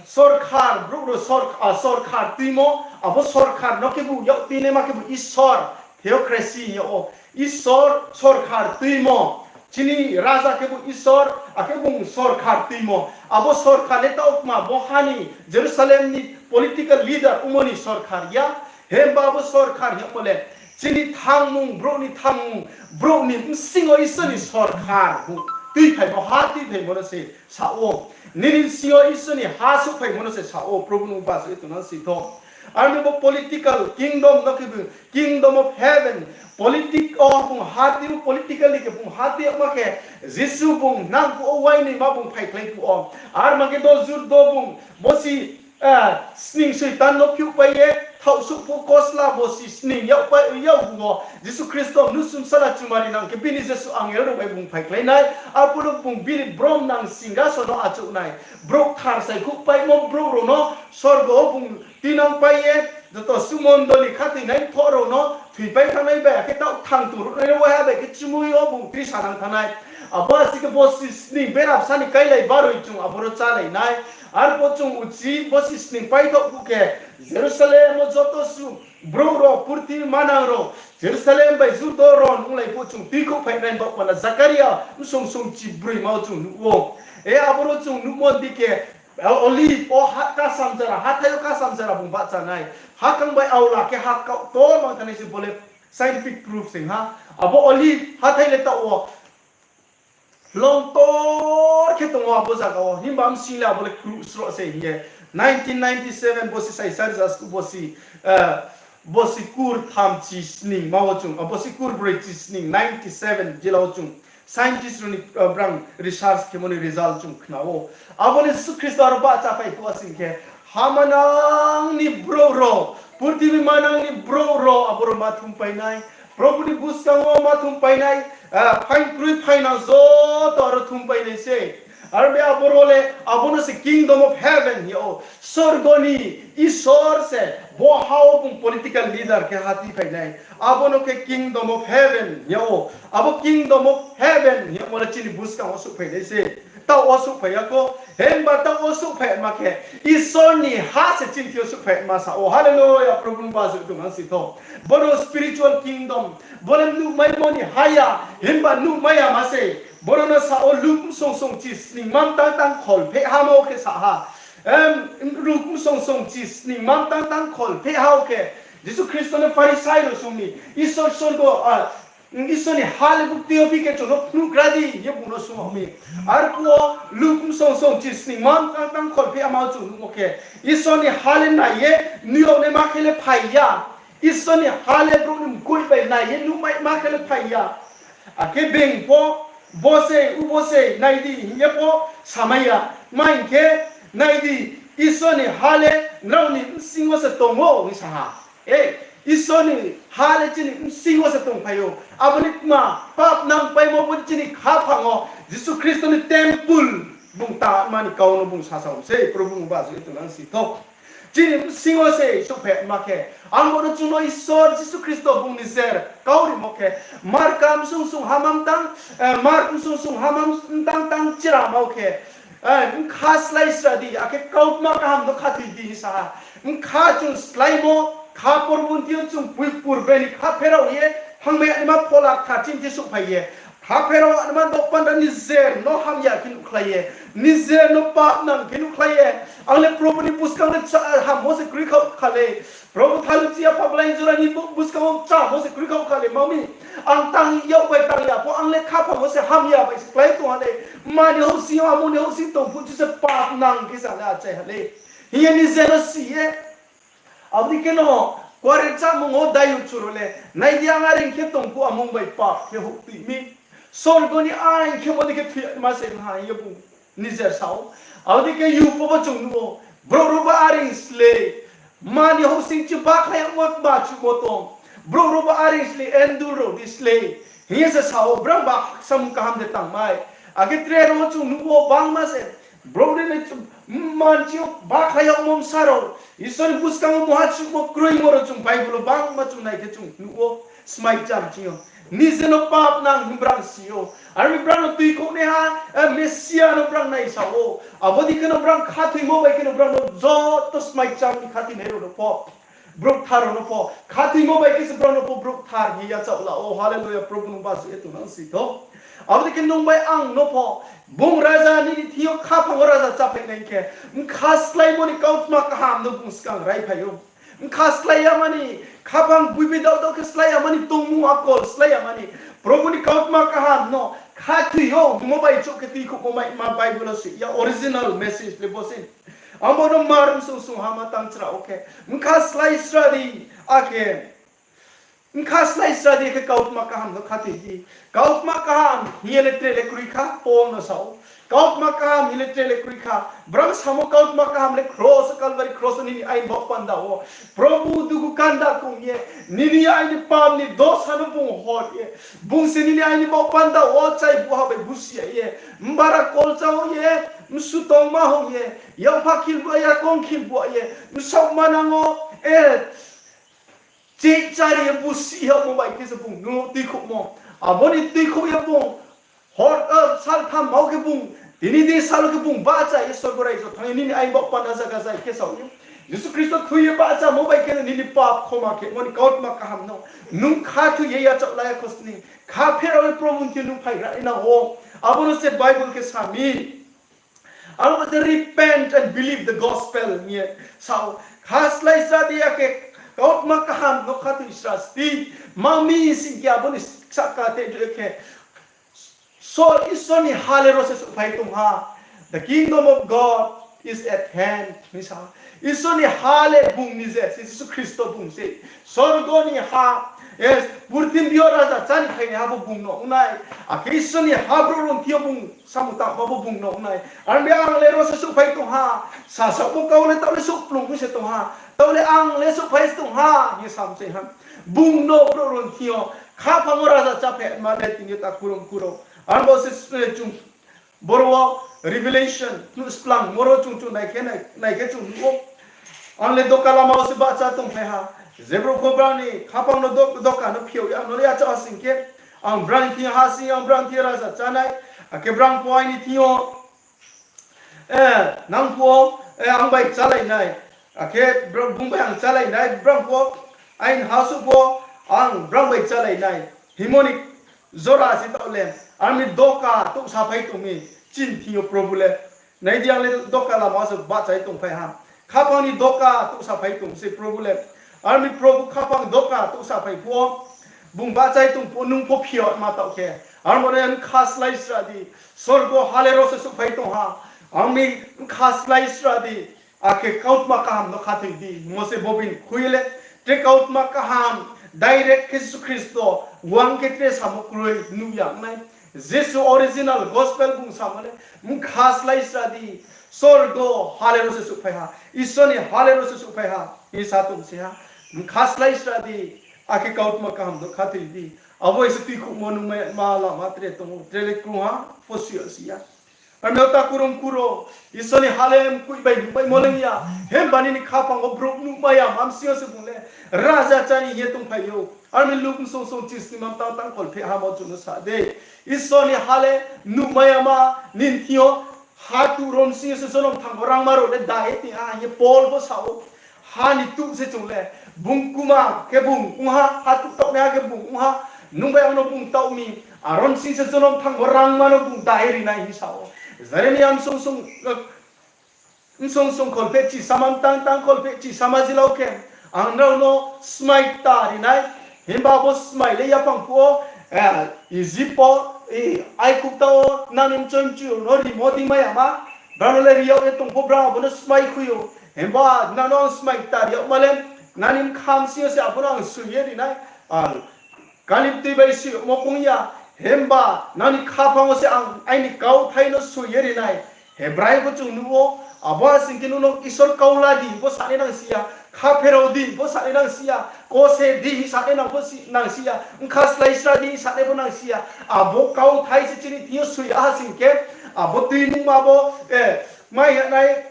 sorkar, brouh rao sorkar tuimo, abo sorkar no khebu yak tuinaima khebu Isor, theocracy yag ou. Isor sorkar tuimo, chini raja khebu Isor, akhe bung sorkar tuimo. Abo sorkar le taoh kma, bo ha ni Jerusalem ni political leader ongmo ni sorkar ya. Himba abo sorkar yagmo le chini thangmung, brouh ni thangmung, brouh ni bsing yo Isor ni sorkar bu tuiphaimo, ha tuiphaimo no se sa ou. Nini bsing yo Isor ni ha souhphaimo no se sa ou, Probhu nung basuh ye tongnang si tho. Arni bo political kingdom no khebu kingdom of heaven, politic o bung ha tui ou, political ni khe bung ha tui yagma khe, Jisu bung nang phuh wo uainoi ma bung phaikhlai phuh wo. Arma khe do jur do bung, bo si sning Soitan no phiouhpai ye, thaohsuh phuh kosla bo si sning yag pai, yag bu wo Jisu Khristo mnusu bsala chumari nang khe bini jesuh angel rao bai bung phaikhlai nai, arphuh no bung bini brom nang singhason no achouh nai. Brouh kthar sai khouhpaimo brouh rao no sorgo wo bung tuinang pai ye, joto sumondoli khathoinai mthoh rao no thoipai thanngnai bai, akhe taoh thang tong ruhnai rao waiha bai khe chumui yo bung trisanang thanngnai. Abo asi khe bo si sning berabsa ni kailai baroi chung aboro chálai nai. Arphuh chung uchih bo si sning paithoh phuh khe, Jerusalem wo joto su brouh rao, purthimbi manang rao, Jerusalem bai Judo rao nunglai phuh chung tuikhouhphai nai baoh panda Zakaria bsong song chibroima wo chung nuh ou. E aboro chung nuhmo di khe, Olive wo ha kasamjara, hathái yo kasamjara bung bahcha nai. Hakang bai aola khe ha kaohtor mang thanngnai se bo le scientific proof se ha. Abo Olive hathái le taoh wo longtor khe tong ou abo zaga wo, himba bsing le abo le kruh sroh se hing ye. Nineteen ninety seven bo si saisa rza sku bo si, bo si kurtham chi sningma wo chung, bo si kurbroi chi sning, ninety seven jila wo chung scientist rao ni, brang research khemo ni result chung khna ou. Abo le Jisu Khristo aro bahchaphai phuh wo sing khe, ha manang ni brouh rao, purthimbi manang ni brouh rao aboro ma thumpai nai. Probhu ni buskang wo ma thumpai nai, phaing kroi phainang joto aro thumpai nai se. Arbe aboro le, abo no se kingdom of heaven hing yag ou. Sorgo ni Isor se bo ha wo bung political leader khe ha tuiphai nai. Abo no khe kingdom of heaven hing yag ou. Abo kingdom of heaven hing yagmo le chini buskang wo souhphai nai se. Taoh wo souhphai ya kho, himba taoh wo souhphai ma khe, Isor ni ha se chini thing yo souhphai ma sa ou. Hallelujah, Probhu nung basuh ye tongnang si tho. Bo no spiritual kingdom, bo le nuhmaimo ni ha ya, himba nuhmai ya ma se. Boro no sa ou Luk bsong song chi sningma mtang tang kholpheh ha ma wo khe sa ha. Luk bsong song chi sningma mtang tang kholpheh ha wo khe, Jisu Khristo no Pharisai rao song mi, Isor sorgo, Isor ni ha le buktui yo phi khe chung no phnuhgra di hing ye bung no sung yag mi. Arphuh wo Luk bsong song chi sningma mtang tang kholpheh ha ma wo chung nuhmo khe, Isor ni ha le nai ye nuh yag naima khe le phai ya. Isor ni ha le brouh ni mkoih bai nai ye nuhmaima khe le phai ya. Akhe being pho, bo se, ubo se, nai di hing ye pho samai ya. Tma hing khe, nai di, Isor ni ha le nrao ni bsing wo se tong ou hing sa ha. Isor ni ha le chini bsing wo se tongphai ou. Abo ni tma, pap nangpaimo bo chini khaphang wo Jisu Khristo ni temple bung tangma ni kau no bung sasa ou se, Probhu bung basuh ye tongnang si tho. Chini bsing wo se souhphai ma khe, ang bo no chung no Isor Jisu Khristo bung nijer kau rimo khe, Marka bsong song hama mtang, Mark bsong song hama mtang tang chira ma wo khe, bkha slái sra di, akhe kautma kaham no khathoi di hing sa ha. Bkha chung sláimo, kha porbunthi yo chung pui purbe ni kha pherao ye, thanngmai ya naima Phola Kthar chini thing souhphai ye, kha pherao naima doh panda nijer no hamya khe nuhkhlai ye, nijer no papnang khe nuhkhlai ye, ang le Probhu ni buskang le chá hammo se kroi khaoh kha le, Probhu thalu chi ya phablai jora ni buskang wo chámo se kroi khaoh kha le, ma mi, ang tang yag bai tang ya pho, ang le khaphang wo se hamya bai se klái tong ha le, mani houhsing yo, amo ni houhsing tong phuh chi se papnang khe sa le achai ha le, hing ye nijer no si ye. Abo dei khe no, kuarenchahmung wo dayu churo le, nai di, ang areing khe tong phuh amung bai pap khe houh tui mi. Sorgo ni ain khe mo dei khe thoi yama se ong ha hing ye bung nijer sa ou. Abo dei khe Job pho bo chung nuh ou, brouh rao ba areing slei, mani houhsing chi bakhlai yagmo ba chuhmo tong, brouh rao ba areing slei, endul rao di slei, hing ye se sa ou, brang ba samung kaham de tangmai. Akhe tre rao wo chung nuh ou bangma se, Brouh ri nai chung, manchi yo bakha yagmo bsa rao, Isor ni buskang wo muha chuhmo kroimo rao chung Bible wo bangma chung nai khe chung nuh ou, smaicham ching yo. Nije no papnang hing brang si ou. Aro ni brang no tuikhouhnaiha, eh, Mesia no brang naisa ou. Abo dei khe no brang khathoimo bai khe no brang no joto smaicham ni khathoinai rao no pho, brouh kthar rao no pho, khathoimo bai khe se brao no pho brouh kthar hing yachaoh la ou. Hallelujah, Probhu nung basuh ye tongnang si tho. Abo dei khe nung bai ang no pho, bung raja nini thing yo khaphang wo raja cháphainai khe, bkha sláimo ni kautma kaham no bung skang raiphai ou. Bkha slái yama ni, khaphang gboibi daoh daoh khe slái yama ni, tongmung akol slái yama ni, Probhu ni kautma kaham no khathoi ou hingmo bai chouh khe tuikhouhmo maima Bible wo si ya, original message le bo se. Abo no mar msung sung hama tang chra ou khe, bkha slái sra di, akhe bkha slái sra di khe kautma kaham no khathoi di. Kautma kaham hing ye le tre le kroi kha, Paul no sa ou. Kautma kaham hing le tre le kroi kha. Brang samo kautma kaham le kros, Calvary kros wo nini aini baoh panda wo Probhu dugu kanda kong ye, nini aini pap ni dosa no bung hor ye, bung se nini aini baoh panda wo chai buha bai busi ya ye, mbara kolcha ong ye, msu tongma hong ye, yakpha khil bua, yakong khil bua ye, bsaoh manang wo, eh, chih chári ye busi yagmo bai khe se bung no tuikhouhmo. Abo ni tuikhouh ye bung hor, eh, saltham mau khe bung, tini di sal khe bung bahcha ye sorgo raijo thanng ye nini aini baoh panda zaga zai khe sao ye. Jisu Khristo thoi ye bahchamo bai khe nini pap khoma khemo ni kautma kaham no nung khathoi ye yachaoh la ya khosning. Kha pherao ye Probhu ni thing yo nung phai gra nai nang ou. Abo no se Bible khe sa mi. Abo se repent and believe the gospel hing ye sa ou. Kha slái sra di, akhe kautma kaham no khathoi sra sti. Ma mi sing khe abo ni sahka te khe, so Isor ni ha le ro se souhphai tong ha. The kingdom of God is at hand hing sa. Isor ni ha le bung ni je se, Jisu Khristo bung se. Sorgo ni ha, eh, purthimbi yo raja chá ni phainaiha bo bung no ong nai. Akhe Isor ni ha brouh rao ni thing yo bung samung tangma bo bung no ong nai. Aro ni ang le ro se souhphai tong ha. Sasaoh bo kau le taoh le souhplung mi se tong ha. Taoh le ang le souhphai se tong ha hing ye sam se ha. Bung no brouh rao ni thing yo khaphang wo raja cháphai ma le tini yo ta kurung kuro. Aro bo se, eh, chung boro wo Revelation, nuh splang, boro chung chung nai khe, nai, nai khe chung nuh ou. Ang le doka lama wo se bahcha tongphai ha. Je brouh pho brang ni khaphang no do-, doka no phiao ya, ang no le yachaoh ha sing khe, ang brang ni thing yo ha sing, ang brang ni thing yo raja chá nai, akhe brang pho aini thing yo, eh, nang pho, eh, ang bai chálai nai, akhe br-, bung bai ang chálai nai, brang pho aini ha suh pho ang brang bai chálai nai hingmo ni jora se taoh le, aro ni doka touh saphai tong mi, chini thing yo Probhu le. Nai di, ang le doka lama wo se bahcha ye tongphai ha. Khaphang ni doka touh saphai tong se Probhu le. Aro ni Probhu khaphang doka touh saphai phuh wo, bung bahcha ye tong phuh wo nung pho phiao ma taoh khe, aro bo le bkha slái sra di. Sorgo ha le ro se souhphai tong ha. Ang ni bkha slái sra di. Akhe kautma kaham no khathoi di. Mo se bo bini khui le, tre kautma kaham direct khe Jisu Khristo, wang khe tre samo kroi nuh ya nai. Jisu original gospel bung samo le, bkha slái sra di, sorgo ha le ro se souhphai ha, Isor ni ha le ro se souhphai ha hing sa tong se ha. Bkha slái sra di, akhe kautma kaham no khathoi di. Abo se tuikhouhmo nungmaima lama tre tong ou, tre le krungha pho si ya si ya. Aro ni ta kurung kuro, Isor ni ha le mkoih bai nuhmaimo le ya. Himba nini khaphang wo brouh nuhmai ya ma bsing yo se bung le raja chá ni hing ye tongphai ou. Aro ni Luk bsong song chisni mam tang tang kholpheh ha mo chung no sa de. Isor ni ha le nuhmai ya ma, nini thing yo ha tuh rao bsing yo se jonom thang bo rangma rao le dai ye ting ha hing ye Paul pho sa ou. Ha ni tuh se chung le, bung kuma khe bung ong ha, ha tuh taohnaiha khe bung ong ha, nung bai ang no bung taoh mi, aro bsing se jonom thang bo rangma no bung dai ri nai hing sa ou. Jeremia bsong song, bsong song kholpheh chisama mtang tang kholpheh chisama jilau khe, ang nrao no smai kta ri nai, himba bo smai le yaphang phuh wo, eh, Egypt wo, eh, Aigupta wo nang ni mchoi mchu rao no rimo dei mai ya ma, brao no le ri yag ye tong pho brao abo no smai khui ou. Himba nang no ang smai kta ri yagma le, nang ni bkha bsing yo se abo no ang soi ye ri nai. Kalibtui bai soimo pung ya, himba nang ni khaphang wo se ang aini kauthai no soi ye ri nai. Hebrai pho chung nuh ou, abo ha sing khe nung no Isor kau la di, bo sa nai nang si ya. Khapherao di pho sanai nang si ya, kose di sanai nang pho si, nang si ya, bkha slái sra di sanai pho nang si ya. Abo kauthai se chini thing yo soi ya ha sing khe, abo tuinungma bo, eh, mai ya nai,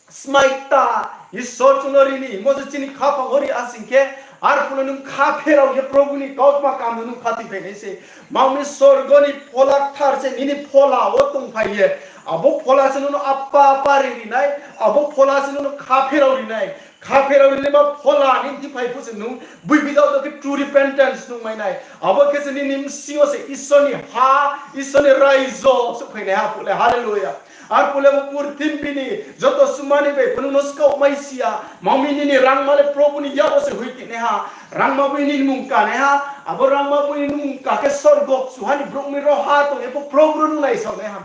smai ta, Isor chung no ri ni hingmo se chini khaphang wo ri ha sing khe, arphuh no nung khapherao ye Probhu ni kautma kaham no nung khathoiphai nai se. Mang mi sorgo ni Phola Kthar se nini phola wo tongphai ye, abo phola se nung no apa apa ri ri nai, abo phola se nung no khapherao ri nai. Khapherao ri naima phola nini thing phai phuh se nung, bui bidao do khe true repentance nung mai nai. Abo khe se nini bsing yo se Isor ni ha, Isor ni raijo souhphai nai ha phuh le. Hallelujah. Arphuh le bo purthimbi ni joto sumani bai pho nung no skaoh mai si ya. Mang mi nini rangma le Probhu ni yak wo se hoih ti nai ha. Rangma boi nini mung ka nai ha. Abo rangma boi nini mung ka khe sorgo kchuha ni brouh mi ro ha tong ye pho Probhu no nung naisao nai ha.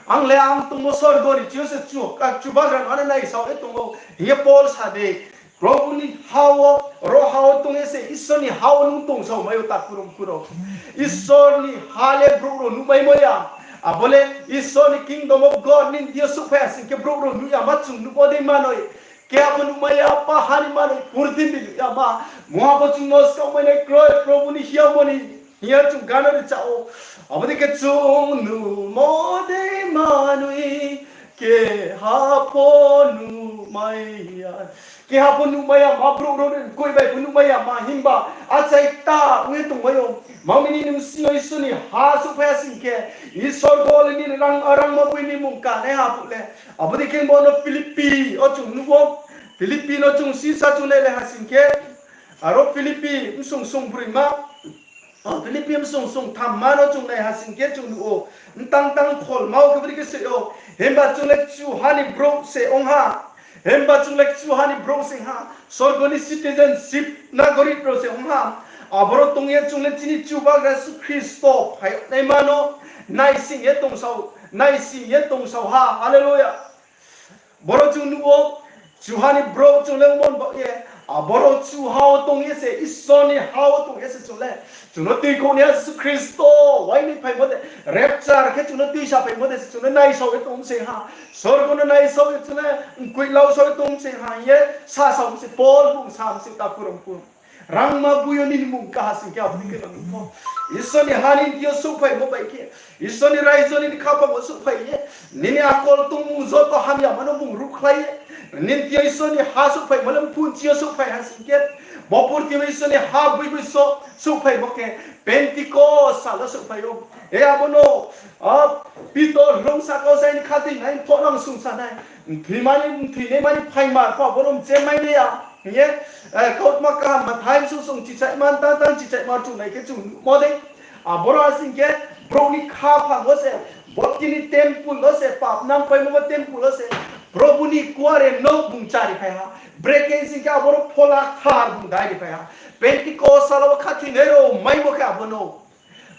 Ang le ang tongmo sorgo ni thing yo se chu, a, Chubagra no ano naisao ye tong ou hing ye Paul sa de. Probhu ni ha wo, ro ha wo tong ye se Isor ni ha wo nung tongsao mai ou, takhu rao mkhu rao. Isor ni ha le brouh rao nuhmaimo ya. Abo le Isor ni kingdom of God nini thing yo souhphai ha sing khe brouh rao nuh yama chung nuhmo dei manoi. Keha pho nuhmai ya, pa ha ni manoi, purthimbi nuh yama. Mungha pho chung no skaoh mai nai kroi, Probhu ni hiamo ni hing ye chung gan no ri chá ou. Abo dei khe chung nuhmo dei manoi, keha pho nuhmai ya. Keha pho nuhmai yama, brouh rao ni koi bai pho nuhmai yama, himba achai ta ong ye tongmai ou. Mang mi nini bsing yo Isor ni ha souhphai ha sing khe, Isor bo le nini rang, rangma boi ni mung ka nai ha phuh le. Abo dei khe bo no Philippi wo chung nuh ou. Philippi no chung sisa chung nai le ha sing khe, aro Philippi bsung sung broima, o, Philippi bsung sung thamma no chung nai ha sing khe chung nuh ou. Mtang tang kholma wo khe bri khe se ou. Himba chung le kchuha ni brouh se ong ha. Himba chung le kchuha ni brouh se ha. Sorgo ni citizenship, nagorik rao se ong ha. Aboro tong ye chung le chini Chubagra Jisu Khristo phai naima no naising ye tongsao, naising ye tongsao ha. Hallelujah. Boro chung nuh ou, kchuha ni brouh chung le ongmo ni baoh ye, aboro kchuha wo tong ye se, Isor ni ha wo tong ye se chung le. Chung no tuikhouhnaiha Jisu Khristo, uaini phaimo de, rapture khe chung no tuisa phaimo de se chung no naisao ye tong se ha. Sorgo no naisao ye chung le, mkoih lau sao ye tong se ha hing ye, sasao se Paul bung sa se, takhu rao mkhu. Rangma boi yo nini mung ka ha sing khe abo dei khe nang pho. Isor ni ha nini thing yo souhphaimo bai khe, Isor ni raijo nini khaphang wo souhphai ye, nini akol tongmung joto hamyama no bung ruhkhlai ye, nini thing yo Isor ni ha souhphaimo le mphunchi yo souhphai ha sing khe, bo purthimbi Isor ni ha boi boi so souhphaimo khe, Pentecost sal wo souhphai ou. E abo no, a, Pitor rung saka wo se aini khathoinai pho nang sungsa nai. Mthoimani, mthoinaimani phaimar pho abo no mchemai nai ya hing ye, eh, kautma kaham Mathai bsung sung chichaihma, tang tang chichaihma chung nai khe chung nuhmo dei. Aboro ha sing khe brouh ni khaphang wo se, bo chini temple wo se, pap nangpaimo bo temple wo se, Probhu ni kuare no bung chári phai ha. Brekhe sing khe aboro Phola Kthar bung dai ri phai ha. Pentecost sal wo khathoinai rao maimo khe abo no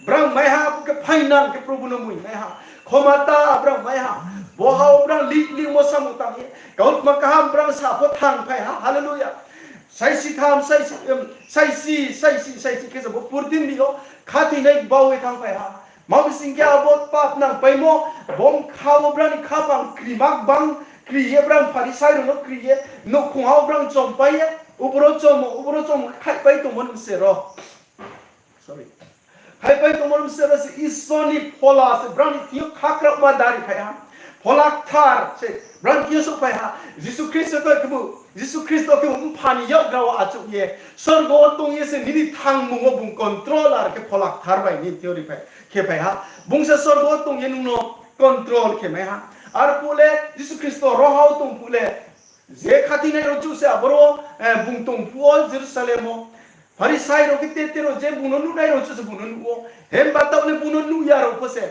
brang mai ha, abo khe phainang khe Probhu no mui mai ha. Khomata brang mai ha. Bo ha wo brang lih lihmo samung tang ye, kautma kaham brang sa pho thang phai ha. Hallelujah. Saisi tham, saisi, em, saisi, saisi, saisi khe se bo purthimbi yo khathoinai bau ye thanngphai ha. Ma bising khe abo pap nangpaimo, bo bkha wo brang ni khaphang krima gbang kri ye, brang Pharisai rao no kri ye, nouhkhong ha wo brang chompai ye, uboro chomo, uboro chomo khe khaihpai tongmo ni bse ro. Sorry. Khaihpai tongmo ni bse ro se Isor ni phola se brang ni thing yo khakraohma dari phai ha. Phola Kthar se brang ni thing yo souhphai ha. Jisu Khristo khe bu, Jisu Khristo khe bu Mpha ni yakgra wo achouh ye, sorgo wo tong ye se nini thangmung wo bung controller khe Phola Kthar bai nini thing yo ri phai, khe phai ha. Bung se sorgo wo tong ye nung no control khe mai ha. Arphuh le Jisu Khristo ro ha wo tong phuh le, je khathoinai rao chouh se aboro, eh, bung tong phuh wo Jerusalem wo, Pharisai rao khe te te rao je bung no nuhnai rao chouh se bung no nuh ou. Himba taoh le bung no nuh ya rao pho se,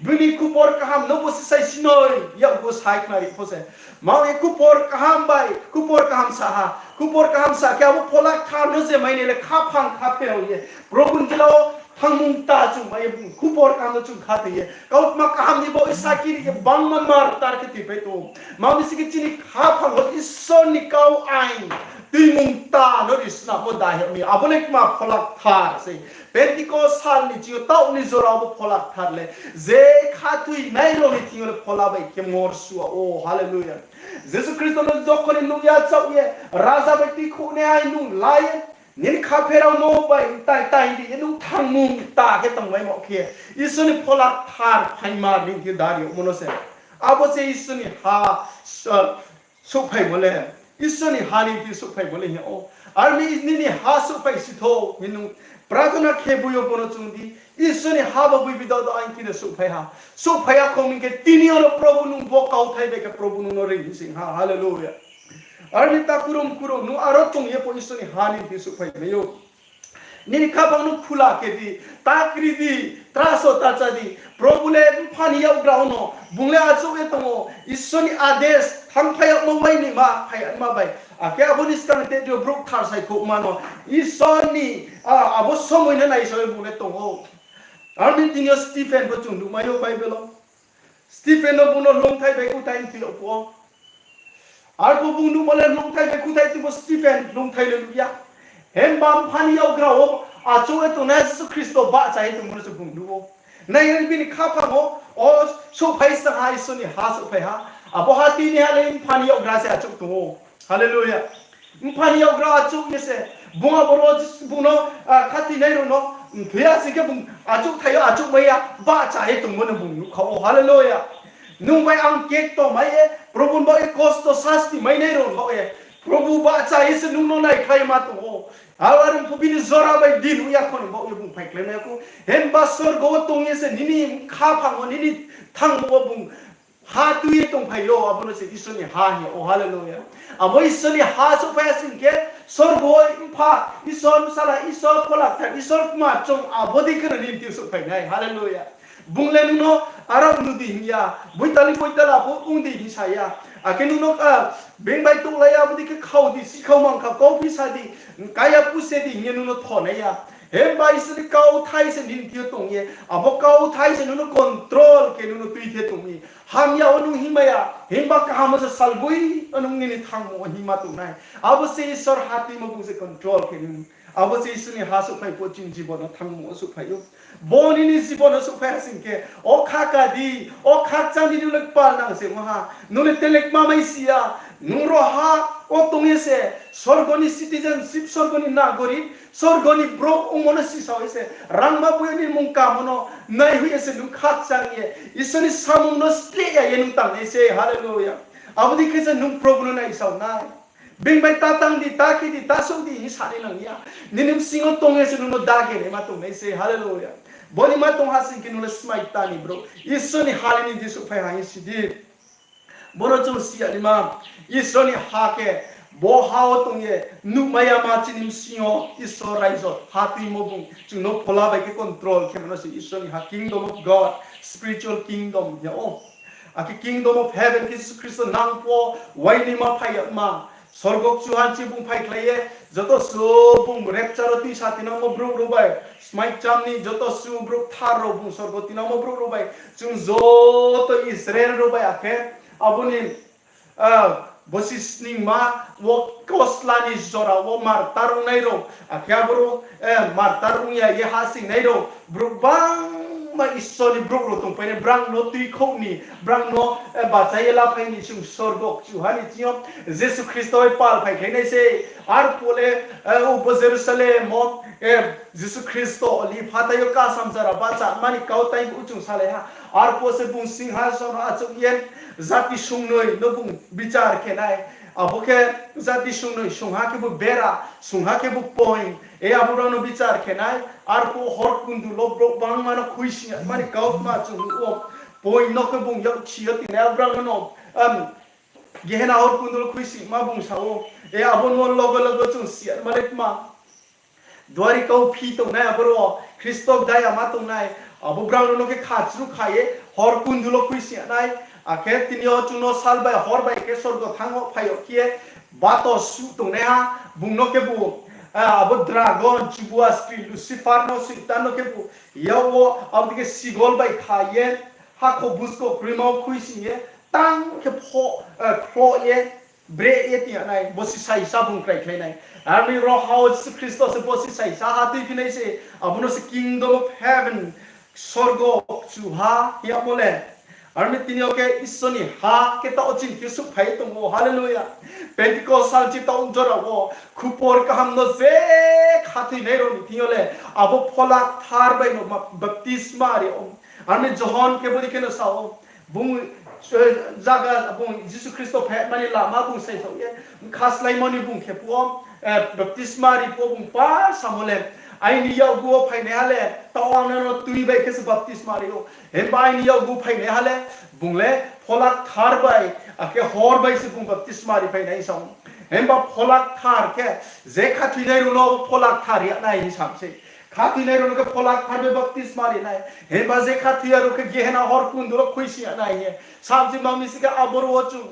bini khupor kaham no bo se saisi noi, yak bo sai khnari pho se. Ma ong ye khupor kaham bai, khupor kaham sa ha. Khupor kaham sa khe abo Phola Kthar no je mai nai le khaphang khapherao ye, Probhu ni jila wo thangmung ta chung mai ye bung khupor kaham no chung khathoi ye, kautma kaham ni baoh ye saki ri ye bangma martar khe thoipai tong ou. Ma ong mi sing khe chini khaphang wo Isor ni kau ain Tuimung ta no ri snamo da hing mi, abo le kma Phola Kthar sei. Pentecost sal ni ching yo taoh ni jora wo bo Phola Kthar le je khathoinai rao ni thing yo le phola bai khe morsu yag ou. Hallelujah. Jisu Khristo no jokhon ni nuh ya chaoh ye, raja bai tuikhouhnai hai nung la ye, nini kha pherao no bai tai tai ri ye nung thangmung ta khe tongmaimo khe, Isor ni Phola Kthar phaima nini thing yo dari yagmo no se. Abo se Isor ni ha, souhphaimo le, Isor ni ha nini thing yo souhphaimo le hing yag ou. Ar mi nini ha souhphai si thou hing nung prathona khe boi yo bo no chung di, Isor ni ha ba boi bidao do aini thing yo souhphai ha. Souhphai ya khong hing khe tini yo no Probu nung bo kauthai bai khe Probu nung no reing sing ha. Hallelujah. Ar mi takhu rao mkhu rao nung aro tong ye pho Isor ni ha nini thing yo souhphai mai ou. Nini khaphang no khula khe di, ta kri di, traso ta chá di. Probu le mpha ni yakgra wo no, bung le achouh ye tong ou, Isor ni ades thanngphai yagmo wainima phai yagma bai. Akhe abo ni skang te di yo brouh kthar saikhouhma no, Isor ni, a, abo somoi no naisao ye bung le tong ou. Ar mi tini yo Stephen pho chung nuhmai ou Bible wo. Stephen no bung no hloungthai bai kuthai thoi yag phuh wo. Arphuh bung nuhmo le hloungthai bai kuthai thoi pho Stephen hloungthai le nuh ya. Himba mpha ni yakgra wo achouh ye tongnai Jisu Khristo bahcha ye tongmo no se bung nuh ou. Nai ye bini khaphang wo, o souhphai sa ha, Isor ni ha souhphai ha. Abo ha tini ha le mpha ni yakgra se achouh tong ou. Hallelujah. Mpha ni yakgra achouh ye se, bung abo ro, bung no, a, khathoinai rao no, mthoi ya sing khe bung achouhthai yo achouhmai ya, bahcha ye tongmo no bung nuhkha ou. Hallelujah. Nung bai ang kekto mai ye, Probu ni baoh ye kosto sasti mainai rao ni baoh ye, Probu bahcha ye se nung no naikhlai ma tong ou. Abo are pho bini jora bai di nuh ya kho ni baoh ye bung phaikhlai mai ya khou. Himba sorgo wo tong ye se nini khaphang wo, nini thangmo wo bung ha tui ye tongphai yo, abo no se Isor ni ha hing yag ou. Hallelujah. Abo Isor ni ha souhphai ya sing khe, sorgo wo mpha, Isor bsala, Isor Phola Kthar, Isor kma chung abo dei khe no nini thing yo souhphai nai. Hallelujah. Bung le nung no aro nu di hing ya, boitali boitala pho ong di hing sa ya. Akhe nung no, a, being bai touhlai ya, abo dei khe khau di, sikhau mang kha, kauphi sa di, kaya puse di hing ye nung no thonai ya. Himba Isor ni kauthai se nini thing yo tong ye, abo kauthai se nung no control khe nung no tui khe tong mi. Hamya wo nung hingmai ya, himba kaham wo se salboi wo nung nini thangmo wo hingma tong nai. Abo se Isor ha tuimo bung se control khe nung. Abo se Isor ni ha souhphai pho chini jibon no thangmo wo souhphai ou. Bo nini jibon no souhphai ha sing khe, o khaka di, o khakchang di nung le kpal nang se ong ha. Nung le telekma mai si ya. Nung ro ha wo tong ye se, sorgo ni citizenship, sorgo ni nagorik, sorgo ni brouh ongmo no sisao ye se, rangma poi ni mung kamo no naihoih ye se nung khakchang ye, Isor ni samung no sleh ya ye nung tangnai se. Hallelujah. Abo dei khe se nung Probu no naisao nai. Being bai ta tang di, ta khe di, ta souh di hing sanai nang ya. Nini bsing yo tong ye se nung no dage naima tongnai se. Hallelujah. Bo ni ma tong ha sing khe nung le smai ta ni brouh. Isor ni ha le nini thing yo souhphai ha hing si di. Bo no chung si ya naima, Isor ni ha khe, bo ha wo tong ye nuhmai ya ma chini bsing yo Isor raijo ha tuimo bung chung no phola bai khe control khe ma no se Isor ni ha, kingdom of God, spiritual kingdom hing yag ou. Akhe kingdom of heaven khe Jisu Khristo nang pho wainima phai yagma. Sorgo kchuha chi bung phaikhlai ye, joto suh bung rapture wo tuisa tinangmo brouh rao bai, smai kcham ni joto suh brouh kthar rao bung sorgo tinangmo brouh rao bai, chung joto Israel rao bai akhe abo ni, a, bosi sningma wo kosla ni jora wo martar ongnai rao, akhe aboro, e, martar ong ya ye hahsoingnai rao, brouh gbangma Isor ni brouh rao tongpai nai, brang no tuikhouh ni, brang no, e, bachai ye laphai ni chung sorgo kchuha ni thing yo Jisu Khristo bai pal phaikhlai nai se. Arphuh le, e, ubo Jerusalem wo, e, Jisu Khristo Olive hathái yo kasam jora bahchama ni kau taibu chung salai ha. Arphuh se bung singhason no achouh ye jati sungnoi no bung bichar khe nai. Abo khe jati sungnoi, sungha khebu bera, sungha khebu point. E abo rao no bichar khe nai. Arphuh hor kundu lo brouh gbangma no khuisoing yagma ni kautma chung nuh ou. Point no khe bung yakchi yo tinai, abo rao no, um, Gehena hor kundu lo khuisoingma bung sa ou. E abo no loge loge chung si yagma le kma. Duari kau phi tongnai, aboro Khristo gdayama tongnai, abo brang rao no khe khachru kha ye hor kundu lo khuisoing yag nai. Akhe tini yo chung no sal bai hor bai khe sorgo thanng yo phai yag khe ye bato suh tongnaiha, bung no khebu, a, abo dragon, chubua skri Lucifer no, Soitan no khebu yak wo abo dei khe sigol bai kha ye, hakhor buskok kroima wo khuisoing ye, tang khe pho, e, khloh ye, bre ye tong ya nai, bo se saisa bung kraikhlai nai. Armi ro ha wo Jisu Khristo se bo se saisa ha tuiphi nai se, abo no se kingdom of heaven, sorgo kchuha hing yagmo le. Armi tini yo khe Isor ni ha khe taoh wo chini thing yo souhphai ye tong ou, hallelujah. Pentecost sal chi taoh jora wo, khupor kaham no je khathoinai rao ni thing yo le, abo Phola Kthar bai no ma-, baptisma ri ou. Armi Johon khe bodei khe no sa ou, bung, eh, zaga, bung Jisu Khristo phaimani lama bung saisao ye, khaslaimo ni bung khe phuh wo, eh, baptisma ri phuh wo bung par samo le, aini yakgu wo phainaiha le, taoh ang no tui bai khe se baptisma ri ou. Himba aini yakgu phainaiha le, bung le Phola Kthar bai, akhe hor bai se bung baptisma ri phainai sa ou. Himba Phola Kthar khe, je khathoinai rao no Phola Kthar ri ya nai hing sam se. Khathoinai rao no khe Phola Kthar bai baptisma ri nai. Himba je khathoi ya rao khe Gehena hor kundu wo khuisi ya nai hing sam se, mami si khe aboro wo chung.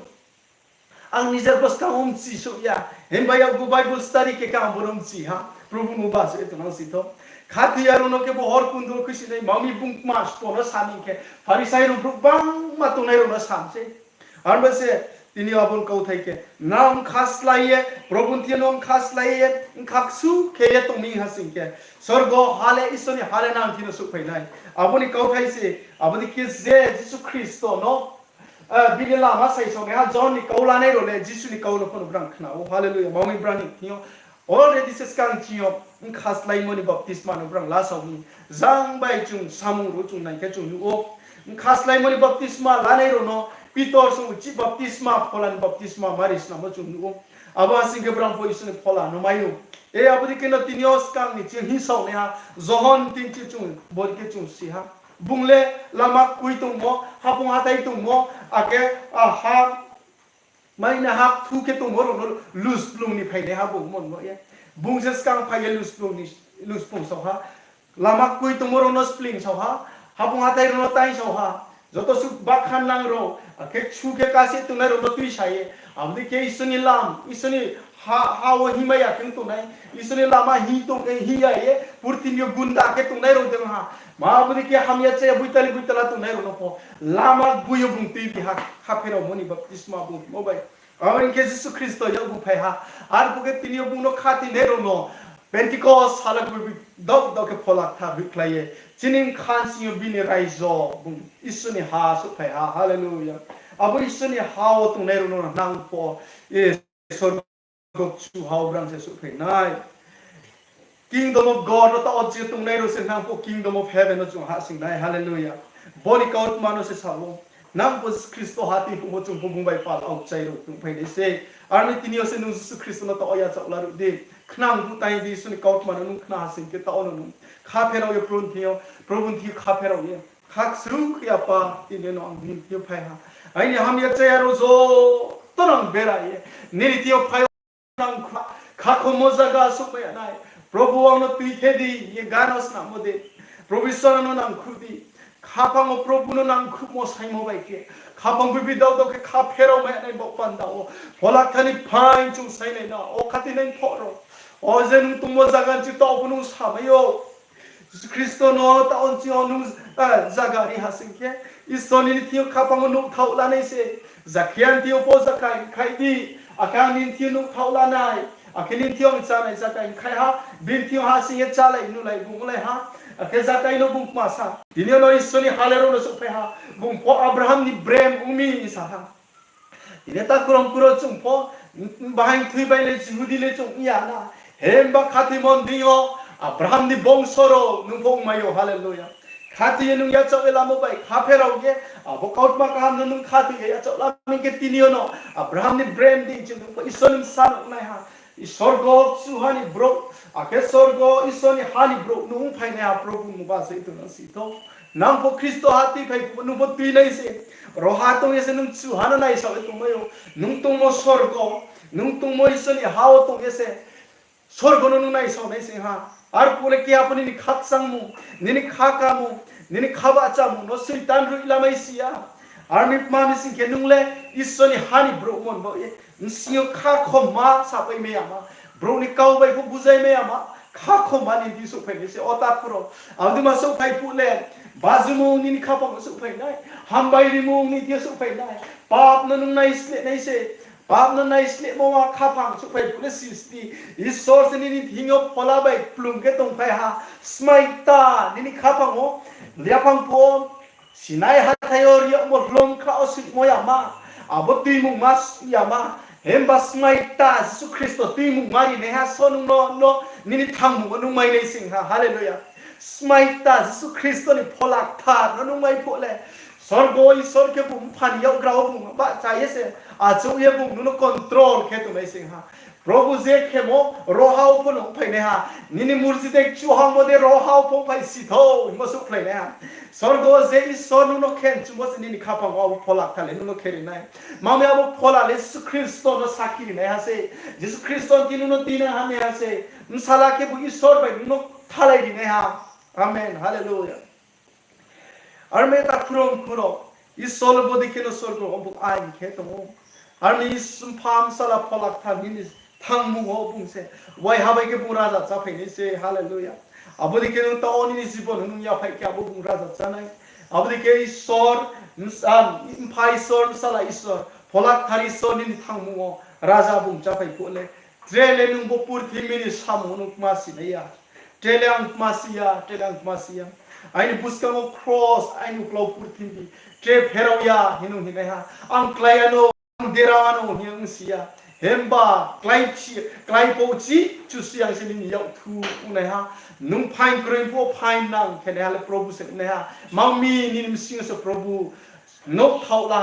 Ang nijer bo skang wo mchi souh ya. Himba yakgu Bible study khe khe ang bo no mchi ha. Probu no ba se tongnang si tho. Khathoi ya rao no khe bo hor kundu wo khuisi nai, mami bung kma spo no sa ni khe, Pharisai rao brouh bangma tongnai rao no sam se. Arba se, tini yo abo ni kauthai khe, nang khaslai ye, Probu ni thing yo nang khaslai ye, bkha ksu khe ye tong mi ha sing khe, sorgo ha le, Isor ni ha le nang thing yo souhphai nai. Abo ni kauthai se, abo dei khe je Jisu Khristo no, eh, bini lama saisaonaiha Johon ni kau lanai rao le Jisu ni kau no pho no brang khna ou. Hallelujah. Mami brang ni thing yo already se skang ching yo bkha slaimo ni baptisma no brang lasao mi. Jang bai chung samung rao chung nai khe chung nuh ou. Bkha slaimo ni baptisma lanai rao no Pitor song uchih baptisma, Phola ni baptisma mari snamo chung nuh ou. Abo ha sing khe brang pho Isor ni Phola no mai ou. E abo dei khe no tini yo skang ni ching hingsaonaiha Johon tin chi chung, bo dei khe chung si ha. Bung le lama kui tongmo, haphung hathái tongmo, akhe, a, ha, maina ha kthu khe tongmo rao no lusplung ni phainaiha bung mon bo ye. Bung se skang phai ye lusplung ni, lusplung sao ha. Lama kui tongmo rao no spling sao ha. Haphung hathái rao no tai sao ha. Joto suh bakhan nang rao, akhe ksu khe kase tongnai rao no tuisa ye. Abo dei khe Isor ni lam, Isor ni ha, ha wo hingmai ya khe tongnai. Isor ni lama hing tong, hing ya ye, purthimbi yo gunda khe tongnai rao dei ha. Ma abo dei khe hamya chaya buitali buitala tongnai rao no pho lama boi yo bung tuibi ha, kha pheraomo ni baptisma bung mo bai. Abo ni khe Jisu Khristo yakgu phai ha. Arphuh khe tini yo bung no khathoinai rao no Pentecost sal wo khe bo dok dok khe Phola Kthar hoihkhlai ye, chini bkha sing yo bini raijo bung Isor ni ha souhphai ha. Hallelujah. Abo Isor ni ha wo tongnai rao no nang pho, e, sorgo kchuha wo brang se souhphai nai. Kingdom of God no taoh wo je tongnai rao se nang pho kingdom of heaven no chung hahsoing nai. Hallelujah. Bo ni kautma no se sa ou. Nang pho Jisu Khristo ha tuiphuh wo chung pho bung bai pal aokchai rao tongphai nai se. Arni tini yo se nung Jisu Khristo no taoh wo yachaoh laruh di. Khnang buh tai di, Isor ni kautma no nung khna ha sing khe taoh wo no nung kha pherao ye Probu ni thing yo, Probu ni thing yo kha pherao ye, kha ksu khe ya Pa, tini yo no ang nini thing yo phai ha. Aini hamya chaya rao joto no ang bera ye nini thing yo phai nang kha, khakhommo zaga souhmai ya nai. Probu, ang no tuithe di, ye gan wo snammo de. Probu Isor, ang no nangkhruh di. Khaphang wo Probu no nangkhruhmo saingmo bai khe, khaphang bibi dao dao khe kha pherao mai ya nai baoh panda wo. Phola Kthar ni phaing chung sainai na, o khathoinai thoh rao. O je nung tongmo zaga ni chi taoh pho nung samai ou. Jisu Khristo no taoh wo nching yo nung, eh, zaga ri ha sing khe, Isor nini thing yo khaphang wo nouhthaoh lanai se. Zakhia ni thing yo pho zaga hing khai di. Akhe ang nini thing yo nouhthaoh lanai, akhe nini thing yo ang chánai zaga hing khai ha. Bini thing yo ha sing ye chálai nulai bung onglai ha. Akhe Zakai no bung kma sa, tini yo no Isor ni ha le rao no souhphai ha. Bung pho Abraham ni brem ong mi sa ha. Tini yo takhu rao mkhu rao chung pho, bahai thoi bai le Jihudi le chung ong ya na. Himba khathoimo ni deing yo, Abraham ni bongso rao nung pho ongmai ou, hallelujah. Khathoi ye nung yachaoh ye lamo bai kha pherao ye, abo kautma kaham no nung khathoi ye yachaoh lamo hing khe tini yo no, Abraham ni brem deing chung nung pho Isor ni bsa no ongnai ha. Sorgo kchuha ni brouh, akhe sorgo Isor ni ha ni brouh nung ongphainaiha Probu no ba se tongnang si tho. Nang pho Khristo ha tuiphai phuh, nung pho tuinai se. Ro ha tong ye se nung kchuha no naisao ye tongmai ou. Nung tongmo sorgo, nung tongmo Isor ni ha wo tong ye se sorgo no nung naisao nai se ha. Arphuh le keha pho nini khakchangmung, nini kha kamung, nini kha bahchamung no Soitan ruh lamai si ya. Arni tma mi sing khe nung le Isor ni ha ni brouh mon baoh ye, bsing yo khakhomma sapai mai ya ma, brouh ni kau bai pho buzai mai ya ma, khakhomma ni thing yo souhphai nai se, o takhu rao. Abo dei ma souhphai phuh le, bajumung nini khaphang wo souhphai nai, hambai rimung nini thing yo souhphai nai, pap no nung naisleh nai se, Pap no naislehmo wa khaphang souhphai phuh le sisti, Isor se nini thing yo phola bai kplung khe tongphai ha. Smai kta, nini khaphang wo yaphang phuh wo, Sinai hathái yo ri yagmo hloung kha wo soihmo yama, abo tuimungma yama. Himba smai kta Jisu Khristo tuimungma rinaiha so nung no, no, nini thangmung wo nung mai nai sing ha. Hallelujah. Smai kta Jisu Khristo ni Phola Kthar no nung mai phuh le, sorgo Isor khe bung mpha ni yakgra wo bung bahcha ye se, achouh ye bung nung no control khe tongnai sing ha. Probhu je khemo roha wo pho no ongphainaiha, nini murji de kchuhangmo de roha wo pho ongphai si thou hingmo souhkhlainaiha. Sorgo je Isor nung no khe nchumo se nini khaphang wo abo Phola Kthar le nung no khe ri nai. Mami abo Phola le Jisu Khristo no sakhi rinaiha se. Jisu Khristo ni thing nung no tuinang hamya se. Bsala khebu Isor bai nung no kthalai rinaiha. Amen. Hallelujah. Arme ta khurong khuro, Isor le bodei khe no sorgo wo bung ain khe tong ou. Arme Is-, Mpha, Bsala, Phola Kthar nini thangmung wo bung se waiha bai khe bung raja cháphai nai se. Hallelujah. Abo dei khe nung taoh wo nini jibon nung yaphaih khe abo bung raja chá nai. Abo dei khe Isor, Mpha Isor, Bsala Isor, Phola Kthar Isor nini thangmung wo raja bung cháphai phuh le, tre le nung bo purthimbi ni samung nung kma si nai ya. Tre le ang kma si ya, tre le ang kma si ya. Aini buskang wo kros, aini uklau purthimbi tre pherao ya hing nung hingnaiha. Ang klái ya no, ang dera ya no hing si ya. Himba klái phi-, klái pho chi, Kchusoyang se nini yak thu ongnaiha. Nung phaing kroi pho phaing nang khenaiha le Probhu se ongnaiha. Mangmi nini bsing yo se Probhu nouhthaoh la